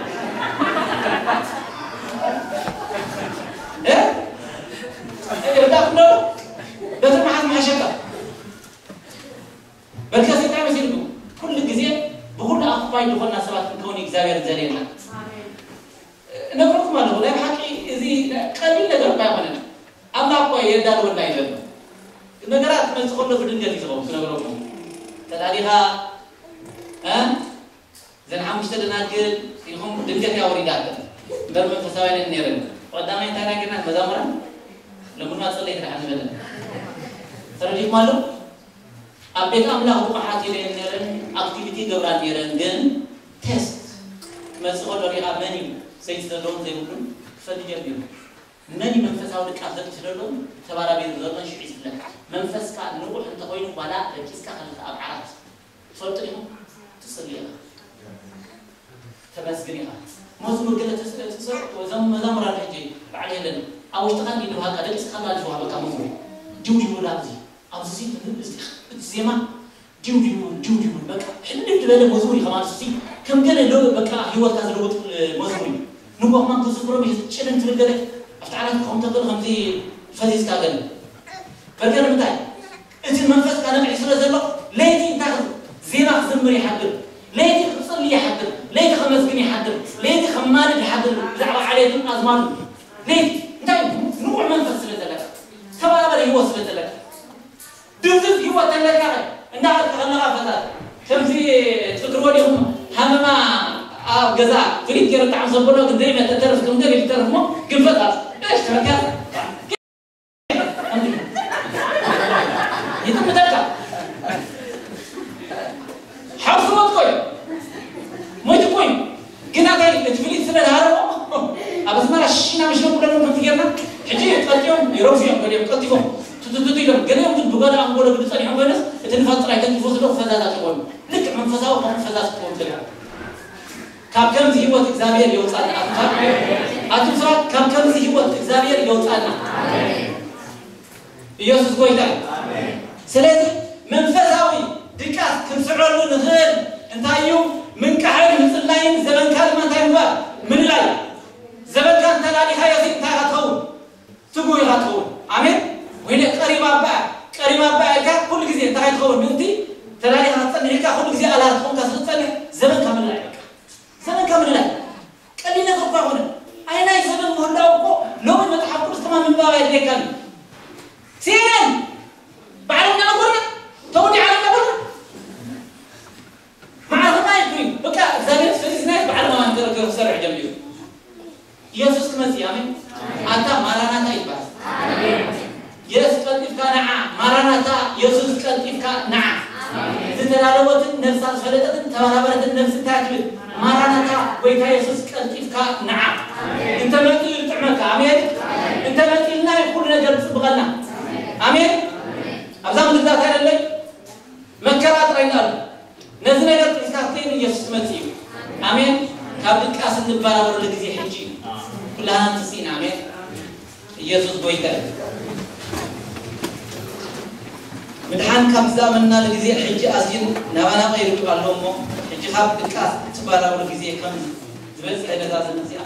እ? እርዳእ ክንደሎ በትሪ መሓዝ መሓሸካ። በልከ እንታይ መሲልኩም? ኩሉ ግዜ ብኹሉ ኣኽፋይ ዝኾንና ሰባት ክንከውን እዩ እግዚኣብሔር ዘድልየና። እነግረኩም ኣለኹ፣ ናይ ብሓቂ እዚ ቀሊል ነገር እኳ ኣይኮነን። ኣምላኽ እኳ የዳልወና እዩ ዘሎ። ነገራት ክመጽእ ከሎ ብድንገት እዩ ዝኸውን፣ ክነግረኩም። ተዳሊኻ፣ እ? እዘን ሓሙሽተ ደናግል ኢኹም ድንገት እያ ወሪዳተን። እምበር መንፈሳውያን እየን ነይረን። ቀዳማይ እንታይ ናይ ገና መዛሙራን? ሎሚ ድማ ጸለይቲ ደሓን ንበለን። ተረዲእኩም ኣሎ? ኣብ ቤት ኣምላኽ ብቑሓት ኢለን ነይረን፣ ኣክቲቪቲ ይገብራ ነይረን፣ ግን ቴስት ክመጽእ ከሎ ሪኣ መን እዩ ሰይቲ ዘለዎን ዘይብሉን ክፈልጥ ጀሚሩ። መን እዩ መንፈሳዊ ድቃስ ዘጥፍእ ዘሎን ተባራቢሩ ዘሎን ሽዑ እዩ ዝፍለጥ። መንፈስካ ንቑሕ እንተኾይኑ ዋላ ደቂስካ ከለኻ ኣብ ዓራት ትፈልጡ ዲኹም? ትጽሊ ኢኻ። ተመስግን ኢኻ። መዝሙር ገለ ትስ-፣ ትሰርሑ፣ እዞም መዛሙራን ሕጂ በዓል የለን። ኣብ ውሽጥኻ እንዲ ንብሃካ፣ ደቂስካ ከላ ዝወሃበካ መዝሙር። ድው ድው በል ኣብዚ፣ ኣብዚ፣ እዚ፣ እቲ ዜማ ድው ድው፣ ድው ድው፣ በቃ ሕልፍ ዝበለ መዝሙር እዩ። ከማን እሱሲ ከም ገለ ሎ-፣ በቃ ህይወትካ ዝለውጥ፣ እ፣ መዝሙር እዩ። ንጎ ከማን ክዝክሮ ምሽ ጭንን ትብል ገለ ኣብቲ ዓራት ክኸውን ተኽእል ከምዚ ፈዚዝካ ገለ በርገ ንምንታይ እቲ መንፈስካ ነቕዒ ስለ ዘሎ ለይቲ እንታይ ዜማ ክዝምር ይሓድር፣ ለይቲ ክፅሊ ይሓድር፣ ለይቲ ከመስግን ይሓድር፣ ለይቲ ከማልድ ይሓድር። ብዛዕባ ዓሌትን ኣዝማዱ ለይቲ እንታይ ንቑሕ መንፈስ ስለ ዘለካ ተባበር ህይወት ስለ ዘለካ ድብዝዝ ህይወት ኣለካ እንዳበልካ ከለካ ፈታት ከምዚ ትፍክርዎ ዲኹም ሃመማ ኣብ ገዛ ፍሊት ገይሩ ጣዕም ዘበሎ ግን ዘይመተ ተርፍ ከም ገር ይተርፍ ሞ ግን ፈታት እሽ ተበካ ይጥምተካ ሓውሲ ሞት ኮይ ሞት ኮይ ግን ኣታይ እቲ ፍሊት ስለ ዝሃረሞ ኣብ ኣስመራ ሽና ምሽ ነብለሉ ከምዚ ጌርና ሕጂ ቀልዮም ይረግፉ እዮም ገሊኦም ቀልጢፎም ትትትት ኢሎም ገሊኦም ግን ብገለ ኣንጎሎ ግዲ ጸኒሖም ኮይነስ እቲ ንፋስ ጥራይ ተንኪፎ ስለ ፈዛዛት ይኾኑ ልክዕ መንፈሳዊ ከምኡ ፈዛዝ ክኸውን ይኽእል ካብ ከምዚ ህይወት እግዚኣብሔር የውፃና ኣቱም ሰባት ካብ ከምዚ ህይወት እግዚኣብሔር የውፃና ኢየሱስ ጎይታ እዩ ስለዚህ መንፈሳዊ ድቃስ ክንስዕረሉ ንኽእል እንታይ እዩ ምንቃሕን ምፅላይን ዘበንካ ድማ እንታይ ምግባር ምልላይ ዘበንካ እንተላሊኻዮ እንታይ ኢኻ ትኸውን ትጉ ኢኻ ትኸውን ኣሜን ወይለ ቀሪባ ኣባ ቀሪባ ኣባ ኢልካ ኩሉ ግዜ እንታይ ትኸውን ምእንቲ ተላሊኻ ክትፀንሕ ኢልካ ኩሉ ግዜ ኣላር ትኾንካ ስለ ትፀንሕ ዘበንካ ምልላይ በቃ ዘበንካ ምልላይ ቀሊል ነገር እኮ ኣይኮነን ኣይ ናይ ዘበን ምህላው እኮ ሎሚ መፅሓፍ ቅዱስ ከማ ምንባብ ኣየድልየካን እዩ ሲኤንኤን ባዕልና ነበርና ተወዲ ዓለም ነበርና መዓልትና ይኩን በቃ እግዚኣብሔር ፈዚዝና በዓል ማማን ተረገሩ ክሰርሕ ጀሚሩ ኢየሱስ ክመጽእ ኣሜን ኣታ ማራናታ ይባል ኢየሱስ ቀልጢፍካ ንዓ ማራናታ ኢየሱስ ቀልጢፍካ ንዓ ዝተላለወትን ነፍሳ ዝፈለጠትን ተባራበረትን ነፍሲ እንታይ ትብል ማራናታ ጎይታ ኢየሱስ ቀልጢፍካ ንዓ እንተ መጽኡ ይጥዕመካ ኣሜን እንተ መጽኡልና ኩሉ ነገር ይጽብቐልና ኣሜን ኣብዛ ምድር ዛታ የለይ መከራ ጥራይ ኣሎ ነዚ ነገር ጥሪስካ ክትከይድ ኢየሱስ ክመጽእ እዩ ኣሜን ካብ ድቃስ እንባረረሉ ግዜ ሕጂ እዩ ኩላህና ንትስኢና ኣሜን ኢየሱስ ጎይታ እዩ ምድሓን ካብ ዝኣመንናሉ ግዜ ሕጂ ኣዝዩ ናባና ቀይሩ ኣሎ እሞ ሕጂ ካብ ድቃስ እትባረረሉ ግዜ ከም ዝበፅሐ ነዛ ዘመን እዚኣ